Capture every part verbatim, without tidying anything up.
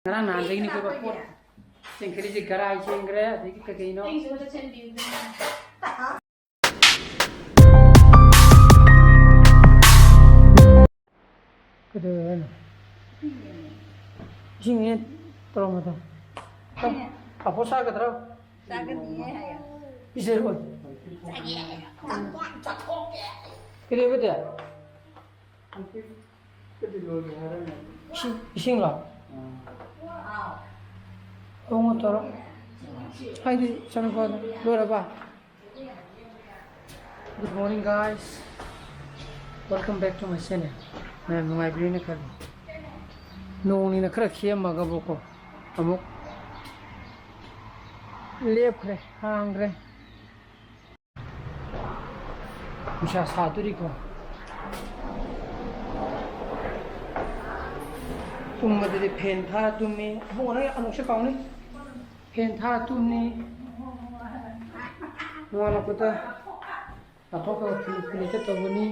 ꯉꯔꯥꯡ ꯅꯍꯥꯟꯗꯒꯤꯅꯤ ꯑꯩꯈꯣꯏ ꯄꯣꯠ ꯆꯦꯟꯈꯠꯂꯤꯁꯦ, ꯒꯔꯥꯏ ꯆꯦꯟꯈ꯭ꯔꯦ, ꯑꯗꯒꯤ ꯀꯩ ꯀꯩꯅꯣ꯫ ꯀꯩꯗꯧꯋꯦ ꯍꯥꯏꯅꯣ? ꯏꯁꯤꯡꯅꯦ ꯇꯧꯔꯝꯕꯗꯣ꯫ ꯄꯥꯐꯣꯔ ꯆꯥꯒꯗ꯭ꯔꯣ? ꯆꯥꯒꯅꯤꯌꯦ ꯍꯥꯏꯌꯣ꯫ ꯄꯤꯖꯔꯣꯏ꯫ ꯆꯥꯒꯦ ꯍꯥꯏꯌꯣ꯫ ꯆꯥꯊꯣꯛꯀꯦ꯫ ꯀꯩꯗꯧꯕꯗꯤ? ꯏꯁꯤꯡ, ꯏꯁꯤꯡꯂꯣ? ꯍꯣꯡꯉꯣ ꯇꯧꯔꯣ꯫ ꯍꯥꯏꯗꯤ ꯆꯪꯉꯛꯄꯗ ꯂꯣꯏꯔꯕ? Good morning, guys. Welcome back to my channel. ꯃꯌꯥꯝ ꯅꯨꯡꯉꯥꯏꯕꯤꯔꯤꯅ ꯈꯜꯂꯤ꯫ ꯅꯣꯡꯅꯤꯅ ꯈꯔ ꯈꯦꯝꯃꯒꯕꯀꯣ, ꯑꯃꯨꯛ ꯂꯦꯞꯈ꯭ꯔꯦ, ꯍꯥꯡꯈ꯭ꯔꯦ꯫ ꯅꯨꯡꯁꯥ ꯁꯥꯗꯣꯔꯤꯀꯣ꯫ ꯇꯨꯝꯕꯗꯗꯤ ꯐꯦꯟ ꯊꯥꯔ ꯇꯨꯝꯃꯤ꯫ ꯑꯕꯨꯡꯉꯣ, ꯅꯪ ꯑꯃꯨꯛꯁꯨ ꯀꯥꯎꯅꯤ꯫ ꯐꯦꯟ ꯊꯥꯔ ꯇꯨꯝꯅꯤ꯫ ꯅꯣꯡꯉꯥꯜꯂꯛꯄꯗ ꯂꯥꯊꯣꯛꯈ꯭ꯔꯒ ꯐꯨꯂꯤ ꯐꯨꯂꯤ ꯆꯠꯇꯧꯕꯅꯤ꯫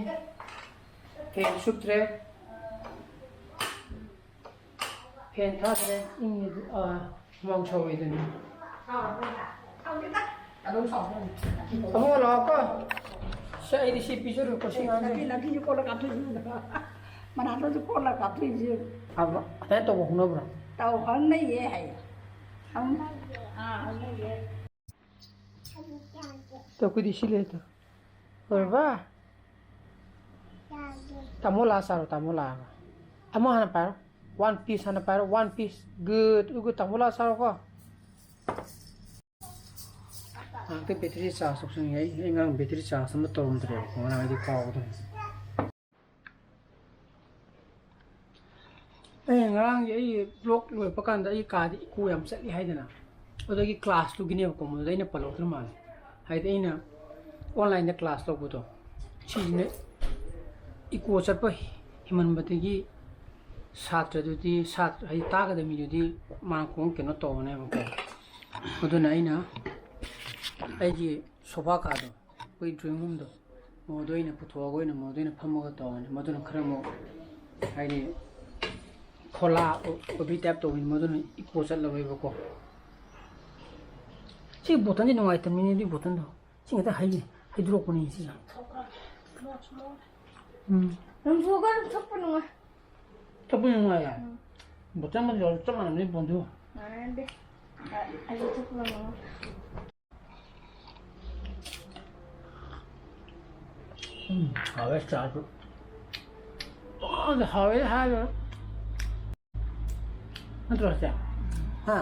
ꯐꯦꯟ ꯁꯨꯞꯇ꯭ꯔꯦ꯫ ꯐꯦꯟ ꯊꯥꯗ꯭ꯔꯦ꯫ ꯏꯪꯉꯤꯗꯨ, ꯑꯥ, ꯍꯨꯃꯥꯡ ꯁꯧꯋꯤꯗꯨꯅꯤ꯫ ꯑꯗꯨꯝ ꯁꯥꯎ꯫ ꯑꯕꯨꯡꯉꯣ, ꯂꯥꯛꯑꯣꯀꯣ꯫ ꯁꯦ, ꯑꯩꯗꯤ ꯁꯤ ꯄꯤꯖꯔꯣꯏꯀꯣ, ꯁꯤ ꯉꯥꯡꯁꯦ꯫ ꯅꯥꯄꯤ, ꯅꯥꯄꯤꯁꯨ ꯀꯣꯠꯂ ꯀꯥꯞꯊꯣꯛꯏꯁꯤ꯫ ꯃꯅꯥꯗꯁꯨ ꯀꯣꯠꯂ ꯀꯥꯞꯊꯣꯛꯏꯁꯤ꯫ ꯑꯕ-, ꯑꯗꯨꯃꯥꯏꯅ ꯇꯧꯕ ꯍꯧꯅꯕ꯭ꯔꯣ? ꯇꯧ, ꯍꯧꯅꯩꯌꯦ ꯍꯥꯏꯌꯦ꯫ ꯍꯧꯅꯩꯌꯦ꯫ ꯑꯥ, ꯍꯧꯅꯩꯌꯦ꯫ ꯇꯣ, ꯑꯩꯈꯣꯏꯗꯤ ꯁꯤ ꯂꯩ ꯇꯣ꯫ ꯂꯣꯏꯔꯕ? ꯇꯥꯃꯣ ꯂꯥꯛꯑ ꯆꯥꯔꯣ, ꯇꯥꯃꯣ ꯂꯥꯛꯑꯒ꯫ ꯑꯃ ꯍꯥꯟꯅ ꯄꯥꯏꯔꯣ꯫ One piece ꯍꯥꯟꯅ ꯄꯥꯏꯔꯣ, one piece꯫ Good, good, ꯇꯥꯃꯣ ꯂꯥꯛꯑ ꯆꯥꯔꯣꯀꯣ꯫ ꯉꯥꯏꯍꯥꯛꯇ battery charge ꯇꯧꯁꯟꯒꯦ꯫ ꯑꯩ, ꯑꯩ ꯉꯔꯥꯡ battery charge ꯑꯃ ꯇꯧꯔꯝꯗ꯭ꯔꯦꯕꯀꯣ, ꯉꯔꯥꯡ ꯑꯩꯗꯤ ꯀꯥꯎꯗꯅ꯫ ꯑꯩ ꯉꯔꯥꯡꯒꯤ ꯑꯩ vlog ꯂꯣꯏꯔꯛꯄ ꯀꯥꯟꯗ ꯑꯩ ꯀꯥꯗ echo ꯌꯥꯝ ꯆꯠꯂꯤ ꯍꯥꯏꯗꯅ, ꯑꯗꯨꯗꯒꯤ class ꯇꯨꯒꯤꯅꯦꯕꯀꯣ, ꯃꯗꯨꯗ ꯑꯩꯅ ꯄꯜꯍꯧꯗ꯭ꯔ ꯃꯥꯜꯂꯦ꯫ ꯍꯥꯏꯗꯤ ꯑꯩꯅ online ꯗ class ꯇꯧꯕꯗꯣ, ꯁꯤꯁꯤꯅ echo ꯆꯠꯄ ꯍꯦꯟꯃꯟꯕꯗꯒꯤ ꯁꯥꯇ꯭ꯔꯗꯨꯗꯤ, ꯁꯥꯇ꯭ꯔ, ꯍꯥꯏꯗꯤ ꯇꯥꯒꯗꯕ ꯃꯤꯗꯨꯗꯤ ꯃꯥ ꯀꯣꯡ ꯀꯩꯅꯣ ꯇꯧꯕꯅꯦꯕꯀꯣ꯫ ꯑꯗꯨꯅ ꯑꯩꯅ ꯑꯩꯒꯤ sofa ꯀꯥꯗꯣ, ꯑꯩꯈꯣꯏ drawing room ꯗꯣ, ꯃꯗꯨꯗ ꯑꯣꯏꯅ ꯄꯨꯊꯣꯛꯑꯒ ꯑꯣꯏꯅ ꯃꯗꯨꯗ ꯑꯣꯏꯅ ꯐꯝꯃꯒ ꯇꯧꯔꯅꯤ꯫ ꯃꯗꯨꯅ ꯈꯔ ꯑꯃꯨꯛ, ꯍꯥꯏꯗꯤ, ꯈꯣꯂꯥ ꯑꯣꯏꯕꯩ ꯇꯥꯏꯞ ꯇꯧꯕꯅꯤ, ꯃꯗꯨꯅ ꯏꯀꯣ ꯆꯠꯂꯔꯣꯏꯕꯀꯣ꯫ ꯁꯤ ꯕꯣꯇꯜꯁꯦ ꯅꯨꯡꯉꯥꯏꯇꯕꯅꯤꯅꯦ, ꯑꯗꯨꯒꯤ ꯕꯣꯇꯜꯗꯣ꯫ ꯁꯤ ꯉꯥꯛꯇ ꯍꯩ-, ꯍꯩꯗꯣꯔꯛꯄꯅꯤ ꯁꯤꯁꯦ꯫ ꯎꯝ꯫ ꯂꯪꯊꯣꯛꯑꯒ ꯑꯗꯨꯝ ꯊꯛꯄ ꯅꯨꯡꯉꯥꯏ꯫ ꯊꯛꯄ ꯅꯨꯡꯉꯥꯏꯌꯦ꯫ ꯎꯝ꯫ ꯕꯣꯇꯜ ꯑꯃ ꯌꯥꯎꯔꯁꯨ ꯆꯞ ꯃꯥꯟꯅꯕꯅꯤ ꯕꯣꯟꯗꯨ꯫ ꯃꯥꯟꯅꯗꯦ꯫ ꯑ-, ꯑꯩꯁꯨ ꯊꯛꯄ ꯅꯨꯡꯉꯥꯏ꯫ ꯎꯝ, ꯍꯥꯎꯋꯦ ꯆꯥꯁꯨ꯫ ꯄꯪꯍꯥꯎꯗ ꯍꯥꯎꯋꯦ ꯍꯥꯏꯔꯣꯏ꯫ ꯅꯠꯇ꯭ꯔꯣ ꯆꯦ? ꯍꯥ?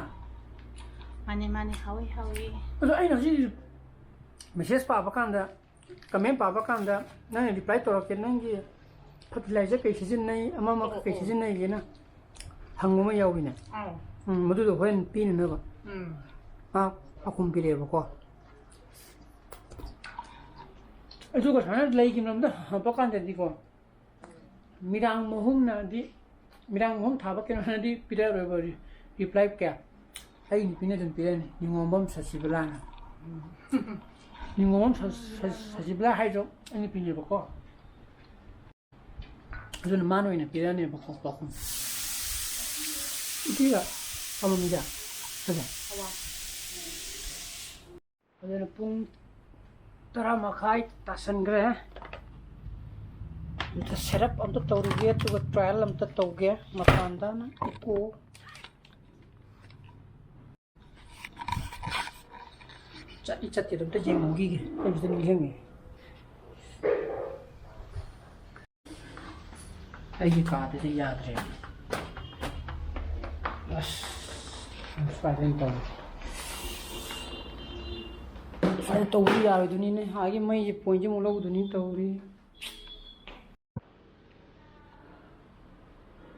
ꯃꯥꯅꯦ, ꯃꯥꯅꯦ, ꯍꯥꯎꯋꯦ, ꯍꯥꯎꯋꯦ꯫ ꯑꯗꯣ ꯑꯩꯅ ꯍꯧꯖꯤꯛ message ꯄꯥꯕ ꯀꯥꯟꯗ, comment ꯄꯥꯕ ꯀꯥꯟꯗ ꯅꯪꯅ reply ꯇꯧꯔꯛꯀꯦ, ꯅꯪꯒꯤ fertilizer ꯀꯩ ꯁꯤꯖꯤꯟꯅꯩ, ꯑꯃ ꯑꯃ ꯑꯣ, ꯀꯩ ꯑꯣ꯫ ꯁꯤꯖꯤꯟꯅꯩꯒꯦꯅ ꯍꯪꯕ ꯑꯃ ꯌꯥꯎꯋꯤꯅꯦ꯫ ꯑꯥꯎ꯫ ꯎꯝ, ꯃꯗꯨꯗꯣ ꯍꯣꯔꯦꯟ ꯄꯤꯅꯅꯕ꯫ ꯎꯝ꯫ ꯃꯥ ꯄꯥꯎꯈꯨꯝ ꯄꯤꯔꯛꯑꯦꯕꯀꯣ꯫ ꯑꯗꯨꯒ ꯁꯨꯃꯥꯏꯅ ꯂꯩꯒꯤ ꯃꯔꯝꯗ ꯍꯪꯉꯛꯄ ꯀꯥꯟꯗꯗꯤꯀꯣ, ꯃꯤꯔꯥꯡ ꯃꯍꯨꯝꯅꯗꯤ, ꯃꯤꯔꯥꯡ ꯃꯍꯨꯝ ꯊꯥꯕ ꯀꯩꯅꯣꯅꯗꯤ ꯄꯤꯔꯛꯑꯔꯣꯏꯕ ꯔꯤ-, reply ꯀꯌꯥ꯫ ꯑꯩ ꯅꯨꯄꯤꯅ ꯑꯗꯨꯝ ꯄꯤꯔꯛꯑꯅꯤ, ꯅꯤꯉꯣꯝꯕꯝ ꯁꯁꯤꯕꯂꯥꯅ꯫ ꯅꯤꯉꯣꯝꯕꯝ ꯁ-, ꯁ-, ꯁꯁꯤꯕꯂꯥ ꯍꯥꯏꯗꯣ ꯑꯩ ꯅꯨꯄꯤꯅꯦꯕꯀꯣ꯫ ꯑꯗꯨꯅ ꯃꯥꯅ ꯑꯣꯏꯅ ꯄꯤꯔꯛꯑꯅꯦꯕꯀꯣ, ꯄꯥꯎꯈꯨꯝ꯫ ꯏꯄꯤꯒ ꯑꯃꯃꯝꯒ ꯐꯖ꯫ ꯑꯋꯥ꯫ ꯑꯗꯨꯅ ꯄꯨꯡ ꯇꯔꯥ ꯃꯈꯥꯏ ꯇꯥꯁꯟꯈ꯭ꯔꯦ꯫ ꯑꯝꯇ setup ꯑꯝꯇ ꯇꯧꯔꯨꯒꯦ, ꯑꯗꯨꯒ trial ꯑꯝꯇ ꯇꯧꯒꯦ ꯃꯄꯥꯟꯗꯅ꯫ ꯏꯀꯣ ꯆꯠꯂꯤ ꯆꯠꯇꯦꯗꯣ ꯑꯝꯇ ꯌꯦꯡꯍꯧꯈꯤꯒꯦ, ꯑꯩ ꯍꯧꯖꯤꯛꯇ ꯅꯤꯡꯁꯤꯡꯉꯦ꯫ ꯑꯩꯒꯤ ꯀꯥꯗꯗꯤ ꯌꯥꯗ꯭ꯔꯦ꯫ ꯑꯁ, ꯁ꯭ꯋꯥꯏꯗ ꯑꯣꯏꯅ ꯇꯧꯔꯒꯦ꯫ ꯁ꯭ꯋꯥꯏꯗ ꯇꯧꯕꯗꯤ ꯌꯥꯔꯣꯏꯗꯣꯏꯅꯤꯅꯦ, ꯑꯥꯒꯤ ꯃꯩꯁꯦ pointꯁꯦ ꯑꯃꯨꯛ ꯂꯧꯗꯣꯏꯅꯤ ꯇꯧꯔꯤ꯫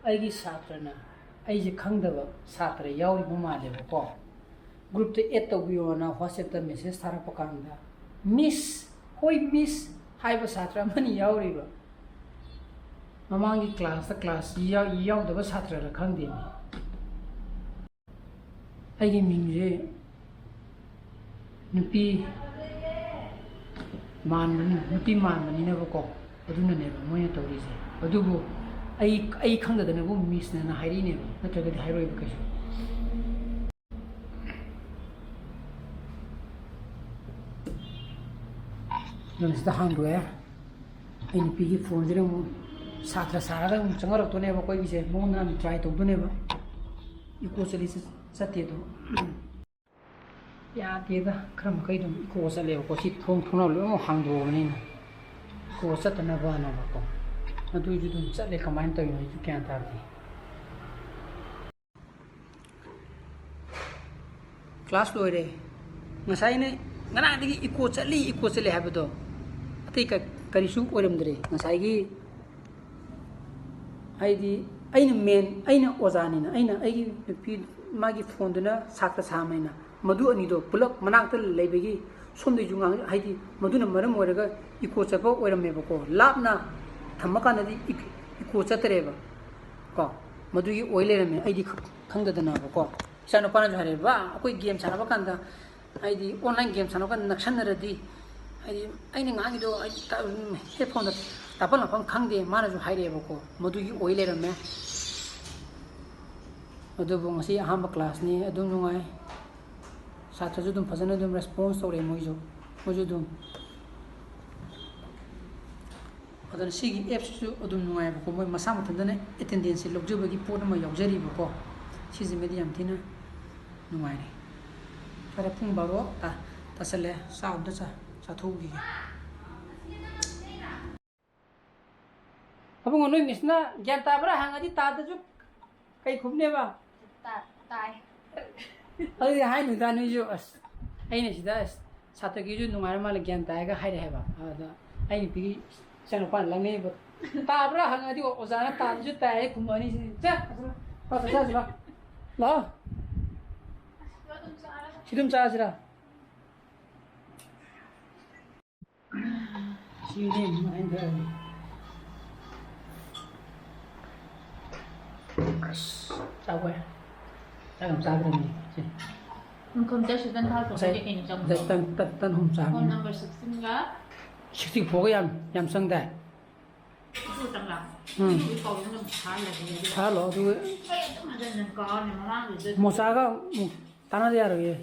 ꯑꯩꯒꯤ ꯁꯥꯇ꯭ꯔꯅ ꯑꯩꯁꯦ ꯈꯪꯗꯕ ꯁꯥꯇ꯭ꯔ ꯌꯥꯎꯔꯤꯕ ꯃꯥꯜꯂꯦꯕꯀꯣ꯫ Groupꯇ add ꯇꯧꯕꯤꯌꯣꯅ WhatsAppꯇ message ꯊꯥꯔꯛꯄ ꯀꯥꯟꯗ, "Miss, ꯍꯣꯏ miss" ꯍꯥꯏꯕ ꯁꯥꯇ꯭ꯔ ꯑꯃꯅꯤ ꯌꯥꯎꯔꯤꯕ꯫ ꯃꯃꯥꯡꯒꯤ classꯇ class ꯌꯥ-, ꯌꯥꯎꯗꯕ ꯁꯥꯇ꯭ꯔꯔ ꯈꯪꯗꯦꯅꯦ꯫ ꯑꯩꯒꯤ ꯃꯤꯡꯁꯦ ꯅꯨꯄꯤ ꯃꯥꯟꯕꯅꯤ-, ꯅꯨꯄꯤ ꯃꯥꯟꯕꯅꯤꯅꯕꯀꯣ, ꯑꯗꯨꯅꯅꯦꯕ ꯃꯣꯏꯅ ꯇꯧꯔꯤꯁꯦ꯫ ꯑꯗꯨꯕꯨ ꯑꯩ ꯑꯩ ꯈꯪꯗꯗꯅꯕꯨ ꯃꯤꯁꯅꯅ ꯍꯥꯏꯔꯛꯏꯅꯦꯕ, ꯅꯠꯇ꯭ꯔꯒꯗꯤ ꯍꯥꯏꯔꯣꯏꯕ ꯀꯩꯁꯨ꯫ ꯅꯪ ꯁꯤꯗ ꯍꯥꯡꯗꯣꯛꯑꯦ꯫ ꯑꯩ ꯅꯨꯄꯤꯒꯤ ꯐꯣꯟꯁꯤꯗ ꯑꯃꯨꯛ ꯁꯥꯇ꯭ꯔ ꯁꯥꯔꯒ ꯑꯃꯨꯛ ꯆꯪꯉꯔꯛꯇꯣꯏꯅꯦꯕ ꯑꯩꯈꯣꯏꯒꯤꯁꯦ꯫ ꯃꯉꯣꯟꯗ ꯍꯥꯟꯅ ꯇ꯭ꯔꯥꯏ ꯇꯧꯗꯣꯏꯅꯦꯕ꯫ ꯏꯀꯣ ꯆꯠꯂꯤ ꯆꯠ- ꯆꯠꯇꯦ ꯑꯗꯣ꯫ ꯌꯥꯗꯦꯗ, ꯈꯔ ꯃꯈꯩ ꯑꯗꯨꯝ ꯏꯀꯣ ꯆꯠꯂꯦꯕꯀꯣ꯫ ꯁꯤ ꯊꯣꯡ ꯊꯣꯡꯅꯥꯎ ꯂꯣꯏꯅꯃꯛ ꯍꯥꯡꯗꯣꯛꯑꯕꯅꯤꯅ ꯏꯀꯣ ꯆꯠꯇꯅꯕꯅꯕꯀꯣ꯫ ꯑꯗꯨꯏꯁꯨ ꯑꯗꯨꯝ ꯆꯠꯂꯦ꯫ ꯀꯃꯥꯏꯅ ꯇꯧꯔꯤꯅꯣ ꯑꯩꯁꯨ ꯒ꯭ꯌꯥꯟ ꯇꯥꯗꯦ꯫ ꯀ꯭ꯂꯥꯁ ꯂꯣꯏꯔꯦ꯫ ꯉꯁꯥꯏꯅ ꯉꯔꯥꯡꯗꯒꯤ ꯏꯀꯣ ꯆꯠꯂꯤ, ꯏꯀꯣ ꯆꯠꯂꯤ ꯍꯥꯏꯕꯗꯣ ꯑꯇꯩ ꯀ-, ꯀꯔꯤꯁꯨ ꯑꯣꯏꯔꯝꯗ꯭ꯔꯦ꯫ ꯉꯁꯥꯏꯒꯤ, ꯍꯥꯏꯗꯤ, ꯑꯩꯅ ꯃꯦꯟ, ꯑꯩꯅ ꯑꯣꯖꯥꯅꯤꯅ, ꯑꯩꯅ ꯑꯩꯒꯤ ꯅꯨꯄꯤ, ꯃꯥꯒꯤ ꯐꯣꯟꯗꯨꯅ ꯁꯥꯇ꯭ꯔ ꯁꯥꯝꯃꯩꯅ ꯃꯗꯨ ꯑꯅꯤꯗꯣ ꯄꯨꯂꯞ ꯃꯅꯥꯛꯇ ꯂꯩꯕꯒꯤ ꯁꯣꯝꯗꯩꯁꯨ ꯉꯥꯡ-, ꯍꯥꯏꯗꯤ, ꯃꯗꯨꯅ ꯃꯔꯝ ꯑꯣꯏꯔꯒ ꯏꯀꯣ ꯆꯠꯄ ꯑꯣꯏꯔꯝꯃꯦꯕꯀꯣ꯫ ꯂꯥꯞꯅ ꯊꯝꯃꯀꯥꯟꯗꯗꯤ ꯏꯛ-, ꯏꯀꯣ ꯆꯠꯇ꯭ꯔꯦꯕ ꯀꯣ꯫ ꯃꯗꯨꯒꯤ ꯑꯣꯏ ꯂꯩꯔꯝꯃꯦ, ꯑꯩꯗꯤ ꯈ-, ꯈꯪꯗꯗꯅꯕꯀꯣ꯫ ꯏꯆꯥꯅꯨꯄꯥꯅꯁꯨ ꯍꯥꯏꯔꯦ, "ꯕꯥ, ꯑꯩꯈꯣꯏ ꯒꯦꯝ ꯁꯥꯟꯅꯕ ꯀꯥꯟꯗ, ꯍꯥꯏꯗꯤ, ꯑꯣꯟꯂꯥꯏꯟ ꯒꯦꯝ ꯁꯥꯟꯅꯕ ꯀꯥꯟꯗ ꯅꯛꯁꯟꯅꯔꯗꯤ, ꯍꯥꯏꯗꯤ, ꯑꯩꯅ ꯉꯥꯡꯉꯤꯗꯣ, ꯍꯥꯏꯗꯤ, ꯇ-, ꯎꯝ, ꯍꯦꯠꯐꯣꯟꯗ ꯇꯥꯐꯝ ꯂꯥꯛꯐꯝ ꯈꯪꯗꯦ", ꯃꯥꯅꯁꯨ ꯍꯥꯏꯔꯛꯑꯦꯕꯀꯣ꯫ ꯃꯗꯨꯒꯤ ꯑꯣꯏ ꯂꯩꯔꯝꯃꯦ꯫ ꯑꯗꯨꯕꯨ ꯉꯁꯤ ꯑꯍꯥꯟꯕ ꯀ꯭ꯂꯥꯁꯅꯤ, ꯑꯗꯨꯝ ꯅꯨꯡꯉꯥꯏ꯫ ꯁꯥꯇ꯭ꯔꯁꯨ ꯑꯗꯨꯝ ꯐꯖꯅ ꯑꯗꯨꯝ ꯔꯦꯁꯄꯣꯟꯁ ꯇꯧꯔꯛꯑꯦ ꯃꯣꯏꯁꯨ꯫ ꯃꯣꯏꯁꯨ ꯑꯗꯨꯝ ꯑꯗꯨꯅ ꯁꯤꯒꯤ ꯑꯦꯞꯁꯤꯁꯨ ꯑꯗꯨꯝ ꯅꯨꯡꯉꯥꯏꯕꯀꯣ, ꯃꯣꯏ ꯃꯁꯥ ꯃꯊꯟꯇꯅ ꯑꯦꯇꯦꯟꯗꯦꯟꯁꯁꯦ ꯂꯧꯖꯕꯒꯤ ꯄꯣꯠ ꯑꯃ ꯌꯥꯎꯖꯔꯤꯕꯀꯣ꯫ ꯁꯤꯁꯤꯃꯗꯤ ꯌꯥꯝ ꯊꯤꯅ ꯅꯨꯡꯉꯥꯏꯔꯦ꯫ ꯐꯔꯦ, ꯄꯨꯡ ꯕꯥꯔꯣ ꯇꯥ-, ꯇꯥꯁꯜꯂꯦ, ꯆꯥꯛ ꯑꯝꯇ ꯆꯥ-, ꯆꯥꯊꯣꯛꯎꯈꯤꯒꯦ꯫ ꯑꯕꯨꯡꯉꯣ, ꯅꯣꯏ ꯃꯤꯁꯅ ꯒ꯭ꯌꯥꯟ ꯇꯥꯕ꯭ꯔꯥ ꯍꯪꯉꯗꯤ ꯇꯥꯗꯁꯨ ꯀꯩ ꯈꯨꯝꯅꯦꯕ? ꯇꯥ-, ꯇꯥꯏ꯫ ꯑꯗꯨꯗꯤ ꯍꯥꯏꯅꯨꯗ ꯅꯣꯏꯁꯨ꯫ ꯑꯁ, ꯑꯩꯅ ꯁꯤꯗ, ꯑꯁ, ꯁꯥꯇ꯭ꯔꯒꯤꯁꯨ ꯅꯨꯡꯉꯥꯏꯔ ꯃꯥꯜꯂꯦ, ꯒ꯭ꯌꯥꯟ ꯇꯥꯏꯒ ꯍꯥꯏꯔꯦ ꯍꯥꯏꯕ꯫ ꯑꯗ ꯑꯩ ꯅꯨꯄꯤꯒꯤ ꯏꯆꯥꯅꯨꯄꯥꯅ ꯂꯪꯅꯩꯕ꯫ "ꯇꯥꯕ꯭ꯔꯥ?" ꯍꯪꯉꯗꯤ ꯑꯣꯖꯥꯅ "ꯇꯥꯗꯁꯨ ꯇꯥꯏ" ꯍꯥꯏ ꯈꯨꯝꯃꯅꯤ ꯁꯤꯅꯤ꯫ ꯆꯠ! ꯂꯥꯛꯑꯣ, ꯆꯠ, ꯆꯠ, ꯂꯥꯛꯑꯣ꯫ ꯂꯥꯛꯑꯣ꯫ ꯁꯤ ꯑꯗꯨꯝ ꯆꯥꯁꯤꯔꯥ? ꯁꯤꯅꯦ ꯑꯩꯅ ꯈꯔ꯫ ꯑꯁ, ꯆꯥꯎꯋꯦ꯫ ꯆꯥꯛ ꯌꯥꯝ ꯆꯥꯗ꯭ꯔꯕꯅꯦ ꯁꯤ꯫ ꯏꯟꯀꯝ ꯇꯦꯛꯁ ꯇꯟ ꯊꯥꯔꯛꯄ ꯉꯁꯥꯏ ꯀꯩ ꯀꯩꯅꯣ ꯆꯪꯕꯗꯣ? ꯇꯟ, ꯇꯟ, ꯇꯟ ꯍꯨꯝ ꯆꯥꯕꯅꯦ꯫ ꯐꯣꯟ ꯅꯝꯕꯔ ꯁꯤꯛꯁꯇꯤꯟꯒ꯫ ꯁꯤꯛꯁꯇꯤ ꯐꯣꯔꯒ ꯌꯥꯝ, ꯌꯥꯝ ꯆꯪꯗꯥꯏ? ꯑꯗꯨ ꯈꯛꯇꯪ ꯂꯥꯛꯑꯣ꯫ ꯎꯝ꯫ ꯑꯗꯨꯒꯤ ꯄꯥꯎꯗꯨ ꯑꯗꯨꯝ ꯊꯥꯍꯜꯂꯒꯦ꯫ ꯊꯥꯍꯜꯂꯣ, ꯑꯗꯨꯒ ꯑꯩ ꯑꯗꯨꯝ ꯍꯟꯖꯟ ꯍꯟꯖꯟ ꯀꯥꯎꯔꯅꯤ ꯃꯃꯥꯡꯒꯤꯗꯨꯗ꯫ ꯃꯣꯆꯥꯒ ꯑꯃꯨꯛ ꯇꯥꯟꯅꯗ ꯌꯥꯔꯣꯏꯌꯦ꯫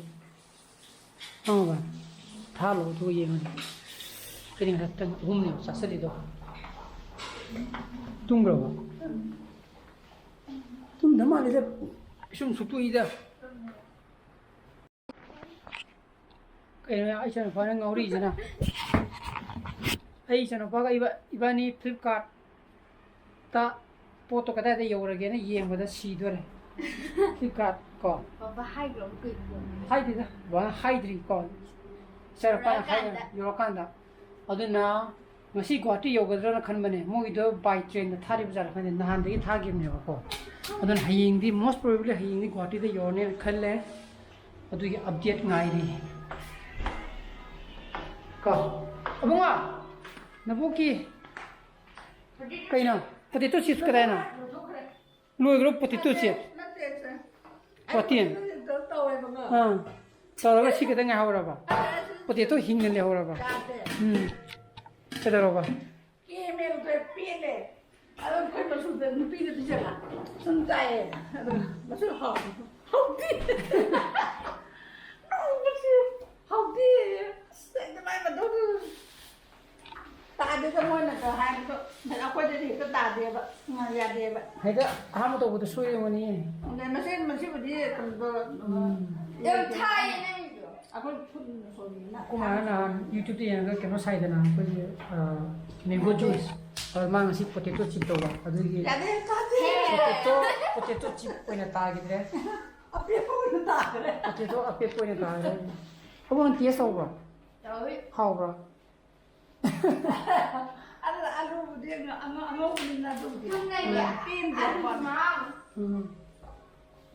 ꯈꯪꯉꯕ? ꯊꯥꯍꯜꯂꯣ, ꯑꯗꯨꯒ ꯌꯦꯡꯉꯁꯤ꯫ ꯑꯩꯗꯤ ꯉꯁꯥꯏ ꯇꯟ ꯑꯍꯨꯝꯅꯦꯕ ꯆꯥꯁꯤꯜꯂꯤꯗꯣ꯫ ꯇꯨꯝꯈ꯭ꯔꯕꯣ? ꯇꯨꯝꯗ ꯃꯥꯜꯂꯤꯗ꯫ ꯄꯤꯁꯨꯝ ꯁꯨꯛꯇꯣꯛꯏꯗ꯫ ꯀꯩꯅꯣ ꯑꯩ ꯏꯆꯥꯅꯨꯄꯥꯅ ꯉꯥꯎꯔꯤꯁꯤꯅ? ꯑꯩ ꯏꯆꯥꯅꯨꯄꯥꯒ ꯏꯕꯥ-, ꯏꯕꯥꯅꯤ Flipkartꯇ ꯄꯣꯠꯇꯣ ꯀꯗꯥꯏꯗ ꯌꯧꯔꯒꯦꯅ ꯌꯦꯡꯕꯗ ꯁꯤꯗꯣꯔꯦ꯫ Flipkart ꯀꯣ꯫ ꯕꯕꯥ ꯍꯥꯏꯈ꯭ꯔꯕ ꯀꯨꯏꯗ꯭ꯔꯤꯕꯣ? ꯍꯥꯏꯗꯦꯗ, ꯕꯕꯥꯅ ꯍꯥꯏꯗ꯭ꯔꯤ ꯀꯣ꯫ ꯏꯆꯥꯅꯨꯄꯥꯅ ꯍꯥꯏ-, ꯌꯧꯔꯀꯥꯟꯗ꯫ ꯌꯧꯔꯀꯥꯟꯗ꯫ ꯑꯗꯨꯅ ꯉꯁꯤ ꯒꯨꯍꯥꯇꯤ ꯌꯧꯒꯗ꯭ꯔꯥꯅ ꯈꯟꯕꯅꯦ, ꯃꯣꯏꯒꯤꯗꯣ by trainꯗ ꯊꯥꯔꯤꯕ ꯖꯥꯠꯂ ꯈꯪꯗꯦ, ꯅꯍꯥꯟꯗꯒꯤ ꯊꯥꯈꯤꯕꯅꯦꯕꯀꯣ꯫ ꯑꯗꯨꯅ ꯍꯌꯦꯡꯗꯤ, most probably ꯍꯌꯦꯡꯗꯤ ꯒꯨꯍꯥꯇꯤꯗ ꯌꯧꯔꯅꯦꯅ ꯈꯜꯂꯦ꯫ ꯑꯗꯨꯒꯤ update ꯉꯥꯏꯔꯤ꯫ ꯀꯣ, ꯑꯕꯨꯡꯉꯣ, ꯅꯕꯣꯛꯀꯤ ꯀꯩꯅꯣ, potato chips ꯀꯗꯥꯏꯅꯣ? ꯂꯣꯏꯈ꯭ꯔꯣ potato chips꯫ ꯅꯠꯇꯦ, ꯁꯦ꯫ ꯋꯥꯇꯦꯟ꯫ ꯑꯩ potato chips ꯇꯧꯋꯦꯕꯀꯣ꯫ ꯑꯥ꯫ ꯇꯧꯔꯒ ꯁꯤ ꯈꯛꯇ ꯉꯥꯏꯍꯧꯔꯕ? ꯑꯩ ꯑꯁꯤ potato ꯍꯤꯡꯅ ꯂꯩꯍꯧꯔꯕ? ꯌꯥꯗꯦ꯫ ꯎꯝ꯫ ꯀꯩꯗꯧꯔꯕ? ꯀꯦꯃꯦꯜꯗꯣ ꯄꯦꯜꯂꯦ꯫ ꯑꯗꯣ ꯑꯩꯈꯣꯏ ꯃꯆꯨꯗ ꯅꯨꯄꯤꯗ ꯄꯤꯖꯕ꯫ ꯁꯨꯝ ꯆꯥꯏꯌꯦ꯫ ꯑꯗꯣ ꯃꯆꯨ ꯍꯥꯎ-, ꯍꯥꯎꯇꯦ꯫ ꯃꯆꯨ ꯍꯥꯎꯇꯦ꯫ ꯑꯁ, ꯑꯗꯨꯃꯥꯏꯅ ꯑꯗꯨꯝ ꯇꯥꯗꯦꯗ, ꯃꯣꯏꯅꯒ ꯍꯥꯏꯕꯗꯣ ꯑꯩꯈꯣꯏꯗꯗꯤ ꯍꯦꯛꯇ ꯇꯥꯗꯦꯕ, ꯌꯥꯗꯦꯕ꯫ ꯍꯦꯛꯇ ꯑꯍꯥꯟꯕ ꯇꯧꯕꯗ ꯁꯣꯏꯔꯝꯒꯅꯤ꯫ ꯑꯗ ꯃꯁꯤ, ꯃꯁꯤꯕꯨꯗꯤ ꯀꯩꯅꯣꯗꯣ, ꯎꯝ꯫ ꯌꯥꯝ ꯊꯥꯏꯌꯦ ꯅꯪꯒꯤꯗꯣ꯫ ꯑꯩꯈꯣꯏ ꯈꯨꯠꯅ ꯁꯣꯏꯕꯅꯤꯅ꯫ ꯑꯩꯈꯣꯏ ꯃꯥꯅ ꯅꯍꯥꯟ YouTubeꯇ ꯌꯦꯡꯉꯒ ꯀꯩꯅꯣ ꯁꯥꯏꯗꯅ, ꯑꯩꯈꯣꯏꯒꯤ, ꯑ, mango juice꯫ ꯑꯗ ꯃꯥ ꯉꯁꯤ potato chip ꯇꯧꯕ, ꯑꯗꯨꯒꯤ ꯌꯥꯗꯦ, ꯆꯥꯗꯦ꯫ Potato, potato chip ꯑꯣꯏꯅ ꯇꯥꯈꯤꯗ꯭ꯔꯦ꯫ ꯑꯄꯦꯠꯄ ꯑꯣꯏꯅ ꯇꯥꯈ꯭ꯔꯦ꯫ Potato ꯑꯄꯦꯠꯄ ꯑꯣꯏꯅ ꯇꯥꯈ꯭ꯔꯦ꯫ ꯑꯕꯨꯡꯉꯣ, taste ꯇꯧꯕ꯭ꯔꯣ? ꯇꯧꯏ꯫ ꯍꯥꯎꯕ꯭ꯔꯣ? ꯑꯗꯨ ꯑꯂꯨꯕꯨꯗꯤ ꯑꯉ-, ꯑꯉ-, ꯑꯉꯧꯕꯅꯤꯅ ꯑꯗꯨꯕꯨꯗꯤ ꯊꯨꯝ ꯂꯩꯌꯦ꯫ ꯄꯦꯟꯗꯦ꯫ ꯑꯂꯨ ꯃꯍꯥꯎ꯫ ꯎꯝ꯫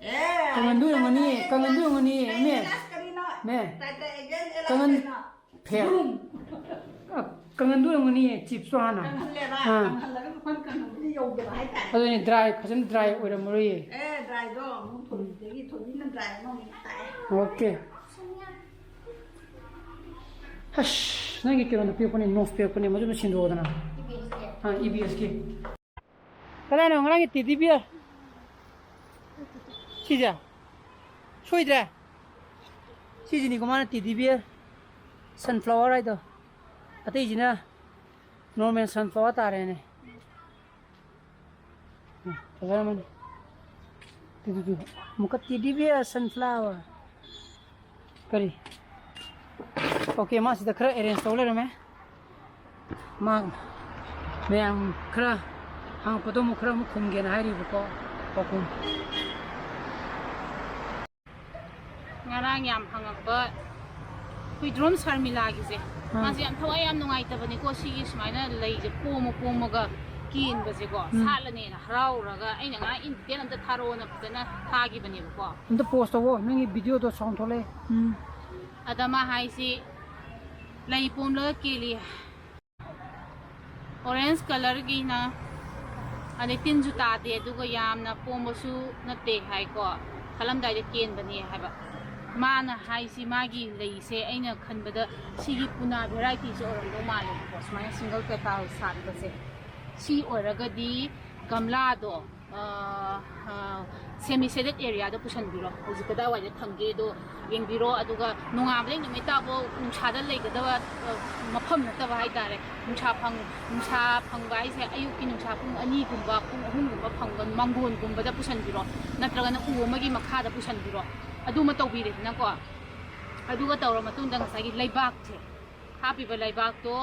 ꯑꯦ, ꯀꯪꯍꯟꯗꯣꯏ ꯑꯣꯏꯔꯝꯒꯅꯤ, ꯇꯥꯏ-, ꯀꯪꯍꯟꯗꯣꯏ ꯑꯣꯏꯔꯝꯒꯅꯤ, ꯇꯥꯏ-, ꯃꯦ꯫ ꯀꯔꯤꯅꯣ? ꯃꯦ꯫ ꯇꯥꯏ-, ꯇꯥꯏ-, ꯀꯪꯍꯟ-, ꯀꯔꯤꯅꯣ? ꯐꯦ-, ꯑ, ꯀꯪꯍꯟꯗꯣꯏ ꯑꯣꯏꯔꯝꯒꯅꯤꯌꯦ, chipsꯇꯣ ꯍꯥꯟꯅ꯫ ꯀꯪꯍꯜꯂꯦꯕ, ꯑꯥ꯫ ꯀꯪꯍꯜꯂꯒ ꯃꯐꯝ ꯀꯪꯍꯟꯕꯗꯤ ꯌꯧꯗꯕ ꯍꯥꯏꯇꯥꯔꯦ꯫ ꯑꯗꯨꯅꯦ, dry, ꯐꯖꯅ dry ꯑꯣꯏꯔꯝꯃꯔꯣꯏꯌꯦ꯫ ꯑꯦ, dryꯗꯣ ꯑꯃꯨꯛ ꯊꯣꯏꯕꯤꯗꯒꯤ, ꯊꯣꯏꯕꯤꯅ dry ꯑꯃꯃꯨꯛ ꯇꯥꯛꯑꯦ꯫ Okay꯫ ꯑꯁ, ꯅꯪꯒꯤ ꯀꯩꯅꯣꯗꯣ ꯄꯤꯔꯛꯄꯅꯦ, notes ꯄꯤꯔꯛꯄꯅꯦ, ꯃꯗꯨ ꯑꯝꯇ ꯁꯤꯟꯗꯣꯛꯑꯣꯗꯅ꯫ ꯑꯥ, ꯏ ꯕꯤ ꯑꯦꯁꯀꯤ꯫ ꯀꯗꯥꯏꯅꯣ ꯉꯔꯥꯡꯒꯤ ꯇꯦꯗꯤ ꯕꯤꯌꯔ? ꯁꯤꯁꯦ? ꯁꯣꯏꯗ꯭ꯔꯦ? ꯁꯤꯁꯤꯅꯤꯀꯣ ꯃꯥꯅ ꯇꯦꯗꯤ ꯕꯤꯌꯔ ꯁꯟꯐ꯭ꯂꯥꯋꯔ ꯍꯥꯏꯗꯣ꯫ ꯑꯇꯩꯁꯤꯅ ꯅꯣꯔꯃꯦꯜ ꯁꯟꯐ꯭ꯂꯥꯋꯔ ꯇꯥꯔꯦꯅꯦ꯫ ꯎꯝ, ꯐꯖꯔꯝꯃꯅꯤ꯫ ꯇꯨ, ꯇꯨ, ꯇꯨ꯫ ꯑꯃꯨꯛꯀ ꯇꯦꯗꯤ ꯕꯤꯌꯔ ꯁꯟꯐ꯭ꯂꯥꯋꯔ꯫ ꯀꯔꯤ? ꯑꯣꯀꯦ, ꯃꯥ ꯁꯤꯗ ꯈꯔ ꯑꯦꯔꯦꯟꯖ ꯇꯧ ꯂꯩꯔꯝꯃꯦ꯫ ꯃꯥ ꯃꯌꯥꯝ ꯈꯔ ꯍꯪꯉꯛꯄꯗꯣ ꯑꯃꯨꯛ ꯈꯔ ꯑꯃꯨꯛ ꯈꯨꯝꯒꯦꯅ ꯍꯥꯏꯔꯤꯕꯀꯣ꯫ ꯄꯥꯎꯈꯨꯝ꯫ ꯉꯔꯥꯡ ꯌꯥꯝ ꯍꯪꯉꯛꯄ ꯑꯩꯈꯣꯏ ꯗ꯭ꯔꯣꯝ ꯁꯔꯃꯤꯂꯥꯒꯤꯁꯦ, ꯑꯥ꯫ ꯃꯥꯁꯦ ꯌꯥꯝ ꯊꯋꯥꯏ ꯌꯥꯝ ꯅꯨꯡꯉꯥꯏꯇꯕꯅꯤꯀꯣ꯫ ꯁꯤꯒꯤ ꯁꯨꯃꯥꯏꯅ ꯂꯩꯁꯦ ꯄꯣꯝꯃ ꯄꯣꯝꯃꯒ ꯀꯦꯟꯕꯁꯦꯀꯣ, ꯎꯝ꯫ ꯁꯥꯠꯂꯅꯦꯅ ꯍꯔꯥꯎꯔꯒ ꯑꯩꯅ ꯉꯔꯥꯡ ꯏꯟꯇꯦꯟ ꯑꯝꯇ ꯊꯥꯔꯛꯑꯣꯅ ꯐꯖꯅ ꯊꯥꯈꯤꯕꯅꯦꯕꯀꯣ꯫ ꯑꯝꯇ ꯄꯣꯁ ꯇꯧꯋꯣ, ꯅꯪꯒꯤ ꯚꯤꯗꯤꯑꯣꯗꯣ ꯁꯥꯎꯟ ꯊꯣꯛꯂꯛꯑꯦ꯫ ꯎꯝ꯫ ꯑꯗ ꯃꯥ ꯍꯥꯏꯁꯤ ꯂꯩ ꯄꯣꯝꯂꯒ ꯀꯦꯜꯂꯤ꯫ ꯑꯣꯔꯦꯟꯖ ꯀꯂꯔꯒꯤꯅ, ꯑꯗꯩ ꯇꯤꯟꯁꯨ ꯇꯥꯗꯦ, ꯑꯗꯨꯒ ꯌꯥꯝꯅ ꯄꯣꯝꯕꯁꯨ ꯅꯠꯇꯦ ꯍꯥꯏꯀꯣ, ꯁꯥꯠꯂꯝꯗꯥꯏꯗ ꯀꯦꯟꯕꯅꯦ ꯍꯥꯏꯕ꯫ ꯃꯥꯅ ꯍꯥꯏꯁꯤ ꯃꯥꯒꯤ ꯂꯩꯁꯦ ꯑꯩꯅ ꯈꯟꯕꯗ ꯁꯤꯒꯤ ꯄꯨꯅꯥ ꯚꯦꯔꯥꯏꯇꯤꯁꯦ ꯑꯣꯏꯔꯝꯗꯧ ꯃꯥꯜꯂꯦꯕꯀꯣ, ꯁꯨꯃꯥꯏꯅ ꯁꯤꯡꯒꯜ ꯄꯦꯇꯥꯜ ꯁꯥꯠꯄꯁꯦ꯫ ꯁꯤ ꯑꯣꯏꯔꯒꯗꯤ ꯒꯝꯂꯥꯗꯣ, ꯑ, ꯑ, ꯁꯦꯃꯤ ꯁꯦꯗꯦꯠ ꯑꯦꯔꯤꯌꯥꯗ ꯄꯨꯁꯟꯕꯤꯔꯣ꯫ ꯍꯧꯖꯤꯛ ꯀꯗꯥꯏꯋꯥꯏꯗ ꯊꯝꯒꯦꯗꯣ ꯌꯦꯡꯕꯤꯔꯣ꯫ ꯑꯗꯨꯒ ꯅꯣꯡꯉꯥꯟꯕꯗꯩ ꯅꯨꯃꯤꯠ ꯇꯥꯕꯧ ꯅꯨꯡꯁꯥꯗ ꯂꯩꯒꯗꯕ, ꯑ, ꯃꯐꯝ ꯅꯠꯇꯕ ꯍꯥꯏꯇꯥꯔꯦ꯫ ꯅꯨꯡꯁꯥ ꯐꯪ-, ꯅꯨꯡꯁꯥ ꯐꯪꯕ ꯍꯥꯏꯁꯦ ꯑꯌꯨꯛꯀꯤ ꯅꯨꯡꯁꯥ ꯄꯨꯡ ꯑꯅꯤꯒꯨꯝꯕ, ꯄꯨꯡ ꯑꯍꯨꯝꯒꯨꯝꯕ ꯐꯪꯕ ꯃꯥꯡꯒꯣꯟꯒꯨꯝꯕꯗ ꯄꯨꯁꯟꯕꯤꯔꯣ, ꯅꯠꯇ꯭ꯔꯒꯅ ꯎ ꯑꯃꯒꯤ ꯃꯈꯥꯗ ꯄꯨꯁꯟꯕꯤꯔꯣ꯫ ꯑꯗꯨꯃ ꯇꯧꯕꯤꯔꯦꯗꯅꯀꯣ꯫ ꯑꯗꯨꯒ ꯇꯧꯔ ꯃꯇꯨꯡꯗ ꯉꯁꯥꯏꯒꯤ ꯂꯩꯕꯥꯛꯁꯦ, ꯍꯥꯞꯄꯤꯕ ꯂꯩꯕꯥꯛꯇꯣ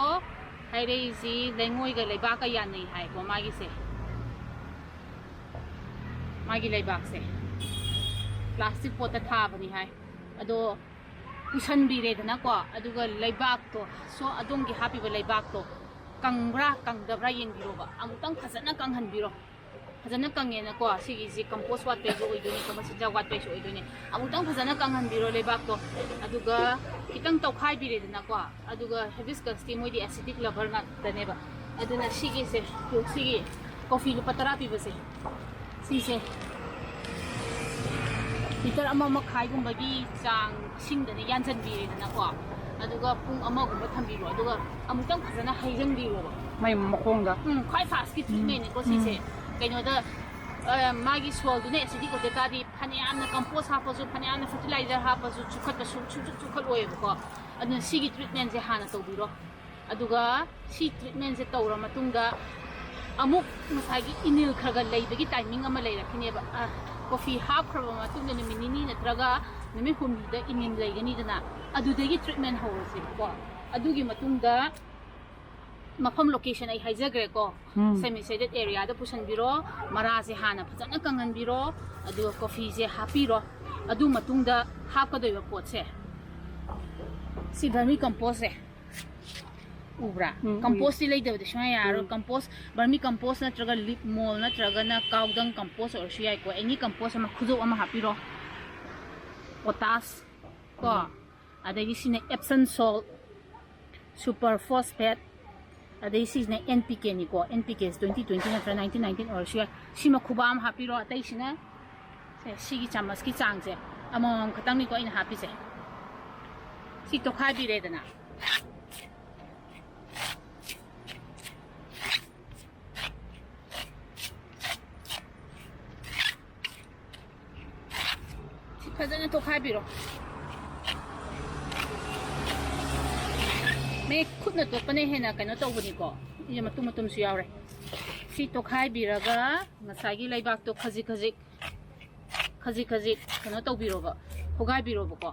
ꯍꯥꯏꯔꯛꯏꯁꯤ ꯂꯩꯉꯣꯏꯒ ꯂꯩꯕꯥꯛꯀ ꯌꯥꯅꯩ ꯍꯥꯏꯀꯣ ꯃꯥꯒꯤꯁꯦ꯫ ꯃꯥꯒꯤ ꯂꯩꯕꯥꯛꯁꯦ ꯄ꯭ꯂꯥꯁꯇꯤꯛ ꯄꯣꯠꯇ ꯊꯥꯕꯅꯤ ꯍꯥꯏ꯫ ꯑꯗꯣ ꯄꯨꯁꯟꯕꯤꯔꯦꯗꯅꯀꯣ, ꯑꯗꯨꯒ ꯂꯩꯕꯥꯛꯇꯣ, ꯁꯣ ꯑꯗꯣꯝꯒꯤ ꯍꯥꯞꯄꯤꯕ ꯂꯩꯕꯥꯛꯇꯣ ꯀꯪꯕ꯭ꯔꯥ ꯀꯪꯗꯕ꯭ꯔꯥ ꯌꯦꯡꯕꯤꯔꯣꯕ꯫ ꯑꯃꯨꯛꯇꯪ ꯐꯖꯅ ꯀꯪꯍꯟꯕꯤꯔꯣ꯫ ꯐꯖꯅ ꯀꯪꯉꯦꯅꯀꯣ, ꯁꯤꯒꯤꯁꯤ ꯀꯝꯄꯣꯁ ꯋꯥꯠꯄꯩꯁꯨ ꯑꯣꯏꯗꯣꯏꯅꯤꯀꯣ, ꯃꯆꯤꯟꯖꯥꯛ ꯋꯥꯠꯄꯩꯁꯨ ꯑꯣꯏꯗꯣꯏꯅꯤ꯫ ꯑꯃꯨꯛꯇꯪ ꯐꯖꯅ ꯀꯪꯍꯟꯕꯤꯔꯣ ꯂꯩꯕꯥꯛꯇꯣ, ꯑꯗꯨꯒ ꯈꯤꯇꯪ ꯇꯧꯈꯥꯏꯕꯤꯔꯦꯗꯅꯀꯣ, ꯑꯗꯨꯒ ꯍꯦꯕꯤꯁꯀꯁꯇꯤ ꯃꯣꯏꯗꯤ ꯑꯦꯁꯤꯗꯤꯛ ꯂꯚꯔ ꯉꯥꯛꯇꯅꯦꯕ꯫ ꯑꯗꯨꯅ ꯁꯤꯒꯤꯁꯦ, ꯁꯤꯒꯤ ꯀꯣꯐꯤ ꯂꯨꯄꯥ ꯇꯔꯥ ꯄꯤꯕꯁꯦ, ꯁꯤꯁꯦ ꯂꯤꯇꯔ ꯑꯃ ꯃꯈꯥꯏꯒꯨꯝꯕꯒꯤ ꯆꯥꯡ ꯏꯁꯤꯡꯗꯅꯦ ꯌꯥꯟꯁꯤꯟꯕꯤꯔꯦꯗꯅꯀꯣ, ꯑꯗꯨꯒ ꯄꯨꯡ ꯑꯃꯒꯨꯝꯕ ꯊꯝꯕꯤꯔꯣ, ꯑꯗꯨꯒ ꯑꯃꯨꯛꯇꯪ ꯐꯖꯅ ꯍꯩꯖꯟꯕꯤꯔꯣꯕ꯫ ꯃꯥꯏ ꯃꯈꯣꯡꯗ꯫ ꯎꯝ, ꯈ꯭ꯋꯥꯏ ꯐꯥꯁꯀꯤ ꯇ꯭ꯔꯤꯠꯃꯦꯟꯅꯤꯀꯣ ꯁꯤꯁꯦ꯫ ꯀꯩꯅꯣꯗ, ꯑ, ꯃꯥꯒꯤ ꯁꯣꯏꯜꯗꯨꯅ ꯑꯦꯁꯤꯗꯤꯛ ꯑꯣꯏꯖ ꯇꯥꯔꯗꯤ, ꯐꯅꯌꯥꯝꯅ ꯀꯝꯄꯣꯁ ꯍꯥꯞꯄꯁꯨ, ꯐꯅꯌꯥꯝꯅ ꯐꯔꯇꯤꯂꯥꯏꯖꯔ ꯍꯥꯞꯄꯁꯨ, ꯆꯨꯈꯠꯄ ꯁꯨ-, ꯁꯨꯡꯆꯨ ꯆꯨꯈꯠꯂꯣꯏꯕꯀꯣ꯫ ꯑꯗꯨꯅ ꯁꯤꯒꯤ ꯇ꯭ꯔꯤꯠꯃꯦꯟꯁꯦ ꯍꯥꯟꯅ ꯇꯧꯕꯤꯔꯣ꯫ ꯑꯗꯨꯒ ꯁꯤ ꯇ꯭ꯔꯤꯠꯃꯦꯟꯁꯦ ꯇꯧꯔ ꯃꯇꯨꯡꯗ ꯑꯃꯨꯛ ꯉꯁꯥꯏꯒꯤ ꯏꯅꯤꯜ ꯈꯔ ꯈꯔ ꯂꯩꯕꯒꯤ ꯇꯥꯏꯃꯤꯡ ꯑꯃ ꯂꯩꯔꯛꯈꯤꯅꯦꯕ꯫ ꯑ, ꯀꯣꯐꯤ ꯍꯥꯞꯈ꯭ꯔꯕ ꯃꯇꯨꯡꯗ ꯅꯨꯃꯤꯠ ꯅꯤꯅꯤ ꯅꯠꯇ꯭ꯔꯒ ꯅꯨꯃꯤꯠ ꯍꯨꯝꯅꯤꯗ ꯏꯅꯤꯜ ꯂꯩꯒꯅꯤꯗꯅ, ꯑꯗꯨꯗꯒꯤ ꯇ꯭ꯔꯤꯠꯃꯦꯟ ꯍꯧꯔꯁꯦꯕꯀꯣ꯫ ꯑꯗꯨꯒꯤ ꯃꯇꯨꯡꯗ ꯃꯐꯝ ꯂꯣꯀꯦꯁꯟ ꯑꯩ ꯍꯥꯏꯖꯈ꯭ꯔꯦꯀꯣ꯫ ꯎꯝ꯫ ꯁꯦꯃꯤ ꯁꯦꯗꯦꯠ ꯑꯦꯔꯤꯌꯥꯗ ꯄꯨꯁꯟꯕꯤꯔꯣ, ꯃꯔꯥꯁꯦ ꯍꯥꯟꯅ ꯐꯖꯅ ꯀꯪꯍꯟꯕꯤꯔꯣ, ꯑꯗꯨꯒ ꯀꯣꯐꯤꯁꯦ ꯍꯥꯞꯄꯤꯔꯣ꯫ ꯑꯗꯨ ꯃꯇꯨꯡꯗ ꯍꯥꯞꯀꯗꯣꯏꯕ ꯄꯣꯠꯁꯦ ꯁꯤ ꯚꯔꯃꯤ ꯀꯝꯄꯣꯁꯁꯦ ꯎꯕ꯭ꯔꯥ? ꯎꯝ, ꯎꯏ꯫ ꯀꯝꯄꯣꯁꯇꯤ ꯂꯩꯇꯕꯗꯤ ꯁꯨꯡꯌꯥ ꯌꯥꯔꯔꯣꯏ꯫ ꯎꯝ꯫ ꯀꯝꯄꯣꯁ, ꯚꯔꯃꯤ ꯀꯝꯄꯣꯁ ꯅꯠꯇ꯭ꯔꯒ ꯂꯤꯞ ꯃꯣꯜ ꯅꯠꯇ꯭ꯔꯒꯅ ꯀꯥꯎꯗꯪ ꯀꯝꯄꯣꯁ ꯑꯣꯏꯔꯁꯨ ꯌꯥꯏꯀꯣ꯫ ꯑꯦꯅꯤ ꯀꯝꯄꯣꯁ ꯑꯃ, ꯈꯨꯗꯣꯞ ꯑꯃ ꯍꯥꯞꯄꯤꯔꯣ꯫ ꯄꯣꯇꯥꯁ ꯀꯣ, ꯑꯗꯒꯤ ꯁꯤꯅ ꯑꯦꯞꯁꯟ ꯁꯣꯜ, ꯁꯨꯄꯔ ꯐꯣꯁꯐꯦꯠ, ꯑꯗꯩ ꯁꯤꯁꯤꯅ ꯑꯦꯟ ꯄꯤ ꯀꯦꯅꯤꯀꯣ꯫ ꯑꯦꯟ ꯄꯤ ꯀꯦꯁꯦ ꯇ꯭ꯋꯦꯟꯇꯤ ꯇ꯭ꯋꯦꯟꯇꯤ ꯅꯠꯇ꯭ꯔꯒ ꯅꯥꯏꯟꯇꯤꯟ ꯅꯥꯏꯟꯇꯤꯟ ꯑꯣꯏꯔꯁꯨ ꯌꯥꯏ꯫ ꯁꯤꯃ ꯈꯨꯕꯥ ꯑꯃ ꯍꯥꯞꯄꯤꯔꯣ꯫ ꯑꯇꯩꯁꯤꯅ ꯁꯦ, ꯁꯤꯒꯤ ꯆꯥꯃꯁꯀꯤ ꯆꯥꯡꯁꯦ ꯑꯃꯃꯝ ꯈꯛꯇꯪꯅꯤꯀꯣ ꯑꯩꯅ ꯍꯥꯞꯄꯤꯁꯦ꯫ ꯁꯤ ꯇꯣꯈꯥꯏꯕꯤꯔꯦꯗꯅ꯫ ꯁꯤ ꯐꯖꯅ ꯇꯣꯈꯥꯏꯕꯤꯔꯣ꯫ ꯃꯤ ꯈꯨꯠꯅ ꯇꯣꯠꯄꯅ ꯍꯦꯟꯅ ꯀꯩꯅꯣ ꯇꯧꯕꯅꯤꯀꯣ꯫ ꯁꯤꯁꯦ ꯃꯇꯨꯝ ꯃꯇꯨꯝꯁꯨ ꯌꯥꯎꯔꯦ꯫ ꯁꯤ ꯇꯣꯈꯥꯏꯕꯤꯔꯒ ꯉꯁꯥꯏꯒꯤ ꯂꯩꯕꯥꯛꯇꯣ ꯈꯖꯤꯛ ꯈꯖꯤꯛ, ꯈꯖꯤꯛ ꯈꯖꯤꯛ ꯀꯩꯅꯣ ꯇꯧꯕꯤꯔꯣꯕ, ꯍꯣꯒꯥꯏꯕꯤꯔꯣꯕꯀꯣ꯫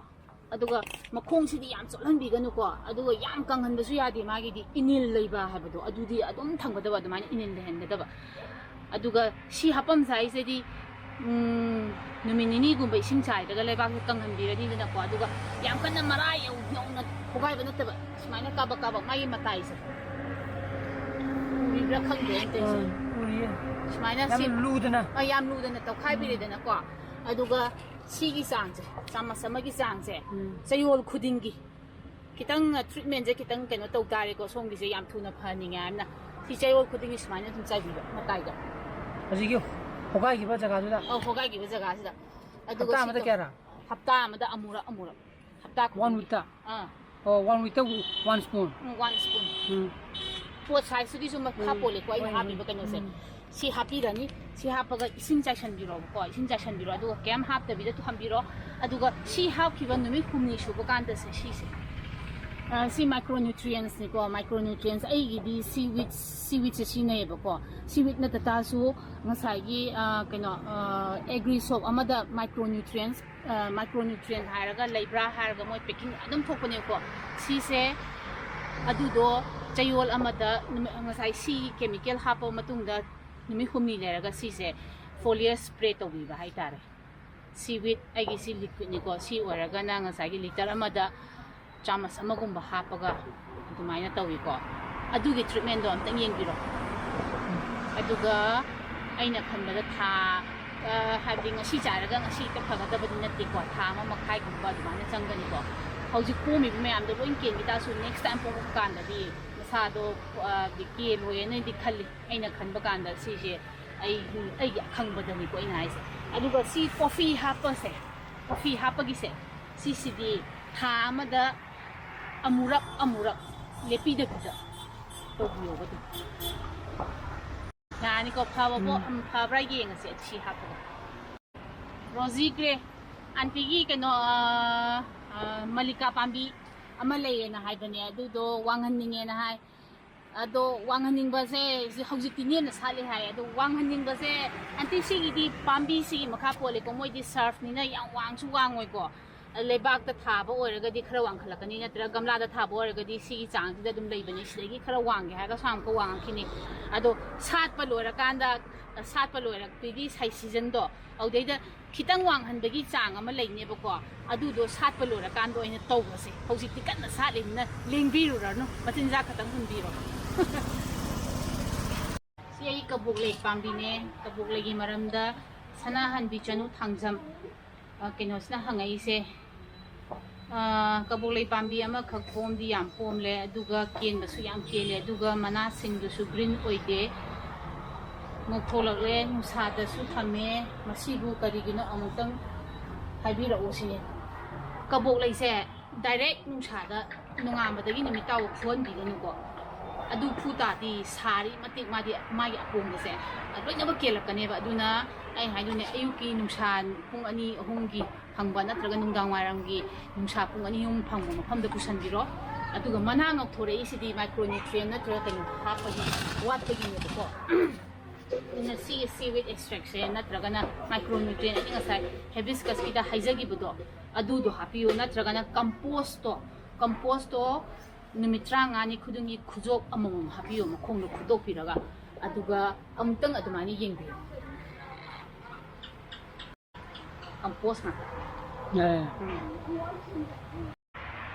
ꯑꯗꯨꯒ ꯃꯈꯣꯡꯁꯤꯗꯤ ꯌꯥꯝ ꯆꯣꯠꯍꯟꯕꯤꯒꯅꯨꯀꯣ꯫ ꯑꯗꯨꯒ ꯌꯥꯝ ꯀꯪꯍꯟꯕꯁꯨ ꯌꯥꯗꯦ꯫ ꯃꯥꯒꯤꯗꯤ ꯏꯅꯤꯜ ꯂꯩꯕ ꯍꯥꯏꯕꯗꯣ, ꯑꯗꯨꯗꯤ ꯑꯗꯨꯝ ꯊꯝꯒꯗꯕ, ꯑꯗꯨꯃꯥꯏꯅ ꯏꯅꯤꯜ ꯂꯩꯍꯟꯒꯗꯕ꯫ ꯑꯗꯨꯒ ꯁꯤ ꯍꯥꯄꯝ ꯁꯥꯏꯁꯤꯗꯤ, ꯎꯝ, ꯅꯨꯃꯤꯠ ꯅꯤꯅꯤꯒꯨꯝꯕ ꯏꯁꯤꯡ ꯆꯥꯏꯔꯒ ꯂꯩꯕꯥꯛꯁꯦ ꯀꯪꯍꯟꯕꯤꯔꯅꯤꯗꯅꯀꯣ꯫ ꯑꯗꯨꯒ ꯌꯥꯝ ꯀꯟꯅ ꯃꯔꯥ ꯌꯧ-, ꯌꯧꯅ ꯍꯣꯒꯥꯏꯕ ꯅꯠꯇꯕ, ꯁꯨꯃꯥꯏꯅ ꯀꯥꯕꯛ ꯀꯥꯕꯛ ꯃꯥꯒꯤ ꯃꯇꯥꯏꯁꯦ꯫ ꯎꯔꯤꯕ꯭ꯔꯥ ꯈꯪꯗꯦ ꯑꯩꯅ ꯇꯧꯔꯤꯁꯦ꯫ ꯎꯝ, ꯎꯏꯌꯦ꯫ ꯁꯨꯃꯥꯏꯅ ꯌꯥꯝ ꯁꯤ ꯂꯨꯗꯅ꯫ ꯑ, ꯌꯥꯝ ꯂꯨꯗꯅ ꯇꯧꯈꯥꯏꯕꯤꯔꯦꯗꯅꯀꯣ꯫ ꯑꯗꯨꯒ ꯁꯤꯒꯤ ꯆꯥꯡꯁꯦ, ꯆꯥꯃꯁ ꯑꯃꯒꯤ ꯆꯥꯡꯁꯦ, ꯎꯝ꯫ ꯆꯌꯣꯜ ꯈꯨꯗꯤꯡꯒꯤ ꯈꯤꯇꯪ, ꯑ, ꯇ꯭ꯔꯤꯠꯃꯦꯟꯁꯦ ꯈꯤꯇꯪ ꯀꯩꯅꯣ ꯇꯧ ꯇꯥꯔꯦꯀꯣ, ꯁꯣꯝꯒꯤꯁꯦ ꯌꯥꯝ ꯊꯨꯅ ꯐꯍꯟꯅꯤꯡꯉꯦ ꯍꯥꯏꯕꯅ ꯁꯤ ꯆꯌꯣꯜ ꯈꯨꯗꯤꯡꯒꯤ ꯁꯨꯃꯥꯏꯅ ꯑꯗꯨꯝ ꯆꯥꯏꯕꯤꯕ ꯃꯇꯥꯏꯗ꯫ ꯍꯧꯖꯤꯛꯀꯤ ꯍꯣꯒꯥꯏꯈꯤꯕ ꯖꯒꯥꯗꯨꯗ꯫ ꯑꯧ, ꯍꯣꯒꯥꯏꯈꯤꯕ ꯖꯒꯥꯁꯤꯗ꯫ ꯑꯗꯨꯒ ꯍꯞꯇꯥ ꯁꯤ ꯑꯃꯗ ꯇꯧ-, ꯀꯌꯥꯔꯛ? ꯍꯞꯇꯥ ꯑꯃꯗ ꯑꯃꯨꯔꯛ, ꯑꯃꯨꯔꯛ꯫ ꯍꯞꯇꯥ One ꯈꯨꯗꯤꯡꯒꯤ꯫ weekꯇ? ꯑꯥ꯫ ꯑꯣ, one weekꯇ one spoon꯫ ꯎꯝ, one spoon꯫ ꯎꯝ꯫ ꯄꯣꯠ ꯁꯥꯏꯖꯇꯨꯒꯤꯁꯨ ꯃꯈꯥ ꯎꯝ꯫ ꯄꯣꯜꯂꯦꯀꯣ ꯑꯩꯅ ꯍꯣꯏ, ꯍꯣꯏ꯫ ꯍꯥꯞꯄꯤꯕ ꯀꯩꯅꯣꯁꯦ꯫ ꯎꯝ꯫ ꯁꯤ ꯍꯥꯞꯄꯤꯔꯅꯤ꯫ ꯁꯤ ꯍꯥꯞꯄꯒ ꯏꯁꯤꯡ ꯆꯥꯏꯁꯟꯕꯤꯔꯣꯕꯀꯣ꯫ ꯏꯁꯤꯡ ꯆꯥꯏꯁꯟꯕꯤꯔꯣ, ꯑꯗꯨꯒ ꯀꯩꯝ ꯍꯥꯞꯇꯕꯤꯗ ꯊꯝꯕꯤꯔꯣ꯫ ꯑꯗꯨꯒ ꯁꯤ ꯍꯥꯞꯈꯤꯕ ꯅꯨꯃꯤꯠ ꯍꯨꯝꯅꯤ ꯁꯨꯕ ꯀꯥꯟꯗꯁꯦ ꯁꯤꯁꯦ, ꯑ, ꯁꯤ micronutrients ꯅꯤꯀꯣ꯫ Micronutrients ꯑꯩꯒꯤꯗꯤ seaweed, seaweed ꯁꯦ ꯁꯤꯖꯤꯟꯅꯩꯌꯦꯕꯀꯣ꯫ Seaweed ꯅꯠꯇ ꯇꯥꯔꯁꯨ ꯉꯁꯥꯏꯒꯤ, ꯑ, ꯀꯩꯅꯣ, ꯑ, agri shop ꯑꯃꯗ micronutrients, ꯑ, micronutrient ꯍꯥꯏꯔꯒ ꯂꯩꯕ꯭ꯔꯥ ꯍꯥꯏꯔꯒ ꯃꯣꯏ packing ꯑꯗꯨꯝ ꯊꯣꯛꯄꯅꯦꯕꯀꯣ꯫ ꯁꯤꯁꯦ ꯑꯗꯨꯗꯣ ꯆꯌꯣꯜ ꯑꯃꯗ ꯅꯨꯃꯤꯠ, ꯉꯁꯥꯏ ꯁꯤ chemical ꯍꯥꯞꯄ ꯃꯇꯨꯡꯗ ꯅꯨꯃꯤꯠ ꯍꯨꯝꯅꯤ ꯂꯩꯔꯒ ꯁꯤꯁꯦ foliar spray ꯇꯧꯕꯤꯕ ꯍꯥꯏꯇꯥꯔꯦ꯫ Seaweed ꯑꯩꯒꯤ ꯁꯤ liquid ꯅꯤꯀꯣ꯫ ꯁꯤ ꯑꯣꯏꯔꯒꯅ ꯉꯁꯥꯏꯒꯤ litre ꯑꯃꯗ ꯆꯥꯃꯁ ꯑꯃꯒꯨꯝꯕ ꯍꯥꯞꯄꯒ ꯑꯗꯨꯃꯥꯏꯅ ꯇꯧꯏꯀꯣ꯫ ꯑꯗꯨꯒꯤ treatment ꯗꯣ ꯑꯝꯇꯪ ꯌꯦꯡꯕꯤꯔꯣ꯫ ꯑꯗꯨꯒ ꯑꯩꯅ ꯈꯟꯕꯗ ꯊꯥ, ꯑ, ꯍꯥꯏꯕꯗꯤ ꯉꯁꯤ ꯆꯥꯏꯔꯒ ꯉꯁꯤ ꯍꯦꯛꯇ ꯐꯒꯗꯕꯗꯤ ꯅꯠꯇꯦꯀꯣ꯫ ꯊꯥ ꯑꯃ ꯃꯈꯥꯏꯒꯨꯝꯕ ꯑꯗꯨꯃꯥꯏꯅ ꯆꯪꯒꯅꯤꯀꯣ꯫ ꯍꯧꯖꯤꯛ ꯄꯣꯝꯃꯤꯕ ꯃꯌꯥꯝꯗꯣ ꯂꯣꯏ ꯀꯦꯟꯈꯤ ꯇꯥꯔꯁꯨ next time ꯄꯣꯝꯃꯛꯄ ꯀꯥꯟꯗꯗꯤ ꯃꯁꯥꯗꯣ, ꯑ, ꯀꯦꯜꯂꯣꯏꯅꯗꯤ ꯈꯜꯂꯤ꯫ ꯑꯩꯅ ꯈꯟꯕ ꯀꯥꯟꯗ ꯁꯤꯁꯦ ꯑꯩ, ꯑꯩꯒꯤ ꯑꯈꯪꯕꯗꯅꯤꯀꯣ ꯑꯩꯅ ꯍꯥꯏꯁꯦ꯫ ꯑꯗꯨꯒ ꯁꯤ coffee ꯍꯥꯞꯄꯁꯦ, coffee ꯍꯥꯞꯄꯒꯤꯁꯦ, ꯁꯤꯁꯤꯗꯤ ꯊꯥ ꯑꯃꯗ ꯑꯃꯨꯔꯛ ꯑꯃꯨꯔꯛ ꯂꯦꯞꯄꯤꯗꯕꯤꯗ ꯇꯧꯕꯤꯌꯣꯕ ꯑꯗꯨꯝ꯫ ꯌꯥꯅꯤꯀꯣ? ꯐꯕ ꯄꯣ-, ꯎꯝ꯫ ꯎꯝ, ꯐꯕ꯭ꯔꯥ ꯌꯦꯡꯉꯁꯦ ꯁꯤ ꯍꯥꯞꯄꯒ꯫ Rosy Grey, ꯑꯟꯇꯤꯒꯤ ꯀꯩꯅꯣ, ꯑ, ꯑ, ꯃꯜꯂꯤꯀꯥ ꯄꯥꯝꯕꯤ ꯑꯃ ꯂꯩꯌꯦꯅ ꯍꯥꯏꯕꯅꯦ, ꯑꯗꯨꯗꯣ ꯋꯥꯡꯍꯟꯅꯤꯡꯉꯦꯅ ꯍꯥꯏ꯫ ꯑꯗꯣ ꯋꯥꯡꯍꯟꯅꯤꯡꯕꯁꯦ ꯍꯧꯖꯤꯛꯇꯤ ꯅꯦꯝꯅ ꯁꯥꯠꯂꯤ ꯍꯥꯏ꯫ ꯑꯗꯣ ꯋꯥꯡꯍꯟꯅꯤꯡꯕꯁꯦ, ꯑꯟꯇꯤ, ꯁꯤꯒꯤꯗꯤ ꯄꯥꯝꯕꯤꯁꯤꯒꯤ ꯃꯈꯥ ꯄꯣꯜꯂꯦꯀꯣ꯫ ꯃꯣꯏꯗꯤ serf ꯅꯤꯅ ꯌꯥꯝ ꯋꯥꯡꯁꯨ ꯋꯥꯡꯉꯣꯏꯀꯣ꯫ ꯂꯩꯕꯥꯛꯇ ꯊꯥꯕ ꯑꯣꯏꯔꯒꯗꯤ ꯈꯔ ꯋꯥꯡꯈꯠꯂꯛꯀꯅꯤ, ꯅꯠꯇ꯭ꯔꯒ ꯒꯝꯂꯥꯗ ꯊꯥꯕ ꯑꯣꯏꯔꯒꯗꯤ ꯁꯤꯒꯤ ꯆꯥꯡꯁꯤꯗ ꯑꯗꯨꯝ ꯂꯩꯕꯅꯤ꯫ ꯁꯤꯗꯒꯤ ꯈꯔ ꯋꯥꯡꯒꯦ ꯍꯥꯏꯔꯒ ꯁ꯭ꯋꯥꯏꯃꯨꯛꯀ ꯋꯥꯡꯉꯛꯈꯤꯅꯤ꯫ ꯑꯗꯣ ꯁꯥꯠꯄ ꯂꯣꯏꯔꯀꯥꯟꯗ, ꯁꯥꯠꯄ ꯂꯣꯏꯔꯛꯄꯒꯤ season ꯗꯣ, ꯑꯗꯨꯗꯩꯗ ꯈꯤꯇꯪ ꯋꯥꯡꯍꯟꯕꯒꯤ ꯆꯥꯡ ꯑꯃ ꯂꯩꯅꯦꯕꯀꯣ꯫ ꯑꯗꯨꯗꯣ ꯁꯥꯠꯄ ꯂꯣꯏꯔꯀꯥꯟꯗ ꯑꯣꯏꯅ ꯇꯧꯔꯁꯦ꯫ ꯍꯧꯖꯤꯛꯇꯤ ꯀꯟꯅ ꯁꯥꯠꯂꯤꯕꯅꯤꯅ ꯂꯦꯡꯕꯤꯔꯨꯔꯅꯨ, ꯃꯆꯤꯟꯖꯥꯛ ꯈꯛꯇꯪ ꯍꯨꯟꯕꯤꯔꯣ꯫ ꯁꯤ ꯑꯩ ꯀꯕꯣꯛꯂꯩ ꯄꯥꯝꯕꯤꯅꯦ꯫ ꯀꯕꯣꯛꯂꯩꯒꯤ ꯃꯔꯝꯗ ꯁꯅꯥꯍꯟꯕꯤ ꯆꯅꯨ ꯊꯥꯡꯖꯝ, ꯑ, ꯀꯩꯅꯣꯁꯤꯅ ꯍꯪꯉꯛꯏꯁꯦ꯫ ꯑ, ꯀꯕꯣꯛꯂꯩ ꯄꯥꯝꯕꯤ ꯑꯃꯈꯛ ꯄꯣꯝꯗꯤ ꯌꯥꯝ ꯄꯣꯝꯂꯦ, ꯑꯗꯨꯒ ꯀꯦꯟꯕꯁꯨ ꯌꯥꯝ ꯀꯦꯜꯂꯦ, ꯑꯗꯨꯒ ꯃꯅꯥꯁꯤꯡꯗꯨꯁꯨ green ꯑꯣꯏꯗꯦ, ꯉꯧꯊꯣꯛꯂꯛꯂꯦ, ꯅꯨꯡꯁꯥꯗꯁꯨ ꯊꯝꯃꯦ, ꯃꯁꯤꯕꯨ ꯀꯔꯤꯒꯤꯅꯣ ꯑꯃꯨꯛꯇꯪ ꯍꯥꯏꯕꯤꯔꯛꯎ ꯁꯤꯅꯤ꯫ ꯀꯕꯣꯛꯂꯩꯁꯦ direct ꯅꯨꯡꯁꯥꯗ ꯅꯣꯡꯉꯥꯟꯕꯗꯒꯤ ꯅꯨꯃꯤꯠ ꯇꯥꯕ ꯐꯨꯍꯟꯕꯤꯒꯅꯨꯀꯣ꯫ ꯑꯗꯨ ꯐꯨ ꯇꯥꯔꯗꯤ ꯁꯥꯔꯤ ꯃꯇꯤꯛ ꯃꯥꯗꯤ, ꯃꯥꯒꯤ ꯑꯄꯣꯝꯕꯁꯦ ꯂꯣꯏꯅꯃꯛ ꯀꯦꯜꯂꯛꯀꯅꯦꯕ꯫ ꯑꯗꯨꯅ ꯑꯩ ꯍꯥꯏꯗꯨꯅꯦ, ꯑꯌꯨꯛꯀꯤ ꯅꯨꯡꯁꯥ ꯄꯨꯡ ꯑꯅꯤ ꯑꯍꯨꯝꯒꯤ ꯐꯪꯕ ꯅꯠꯇ꯭ꯔꯒ ꯅꯨꯡꯗꯥꯡ ꯋꯥꯏꯔꯝꯒꯤ ꯅꯨꯡꯁꯥ ꯄꯨꯡ ꯑꯅꯤ ꯑꯍꯨꯝ ꯐꯪꯕ ꯃꯐꯝꯗ ꯄꯨꯁꯟꯕꯤꯔꯣ꯫ ꯑꯗꯨꯒ ꯃꯅꯥ ꯉꯧꯊꯣꯔꯛꯏꯁꯤꯗꯤ micronutrient ꯅꯠꯇ꯭ꯔꯒ ꯀꯩꯅꯣ ꯍꯥꯞꯄꯒꯤ ꯋꯥꯠꯄꯒꯤꯅꯦꯕꯀꯣ꯫ ꯑꯗꯨꯅ ꯁꯤꯒꯤ seaweed extractꯁꯦ ꯅꯠꯇ꯭ꯔꯒꯅ micronutrient, ꯑꯩꯅ ꯉꯁꯥꯏ hibiscusꯀꯤꯗ ꯍꯥꯏꯖꯈꯤꯕꯗꯣ, ꯑꯗꯨꯗꯣ ꯍꯥꯞꯄꯤꯌꯨ, ꯅꯠꯇ꯭ꯔꯒꯅ compost ꯇꯣ, compost ꯇꯣ ꯅꯨꯃꯤꯠ ꯇꯔꯥꯃꯉꯥꯅꯤ ꯈꯨꯗꯤꯡꯒꯤ ꯈꯨꯖꯣꯞ ꯑꯃꯃꯝ ꯍꯥꯞꯄꯤꯌꯨ, ꯃꯈꯣꯡꯗꯣ ꯈꯨꯠꯇꯣꯛꯄꯤꯔꯒ, ꯑꯗꯨꯒ ꯑꯃꯨꯛꯇꯪ ꯑꯗꯨꯃꯥꯏꯅ ꯌꯦꯡꯕꯤꯌꯨ꯫ Compost ꯉꯥꯛꯇ꯫ ꯌꯥꯏ꯫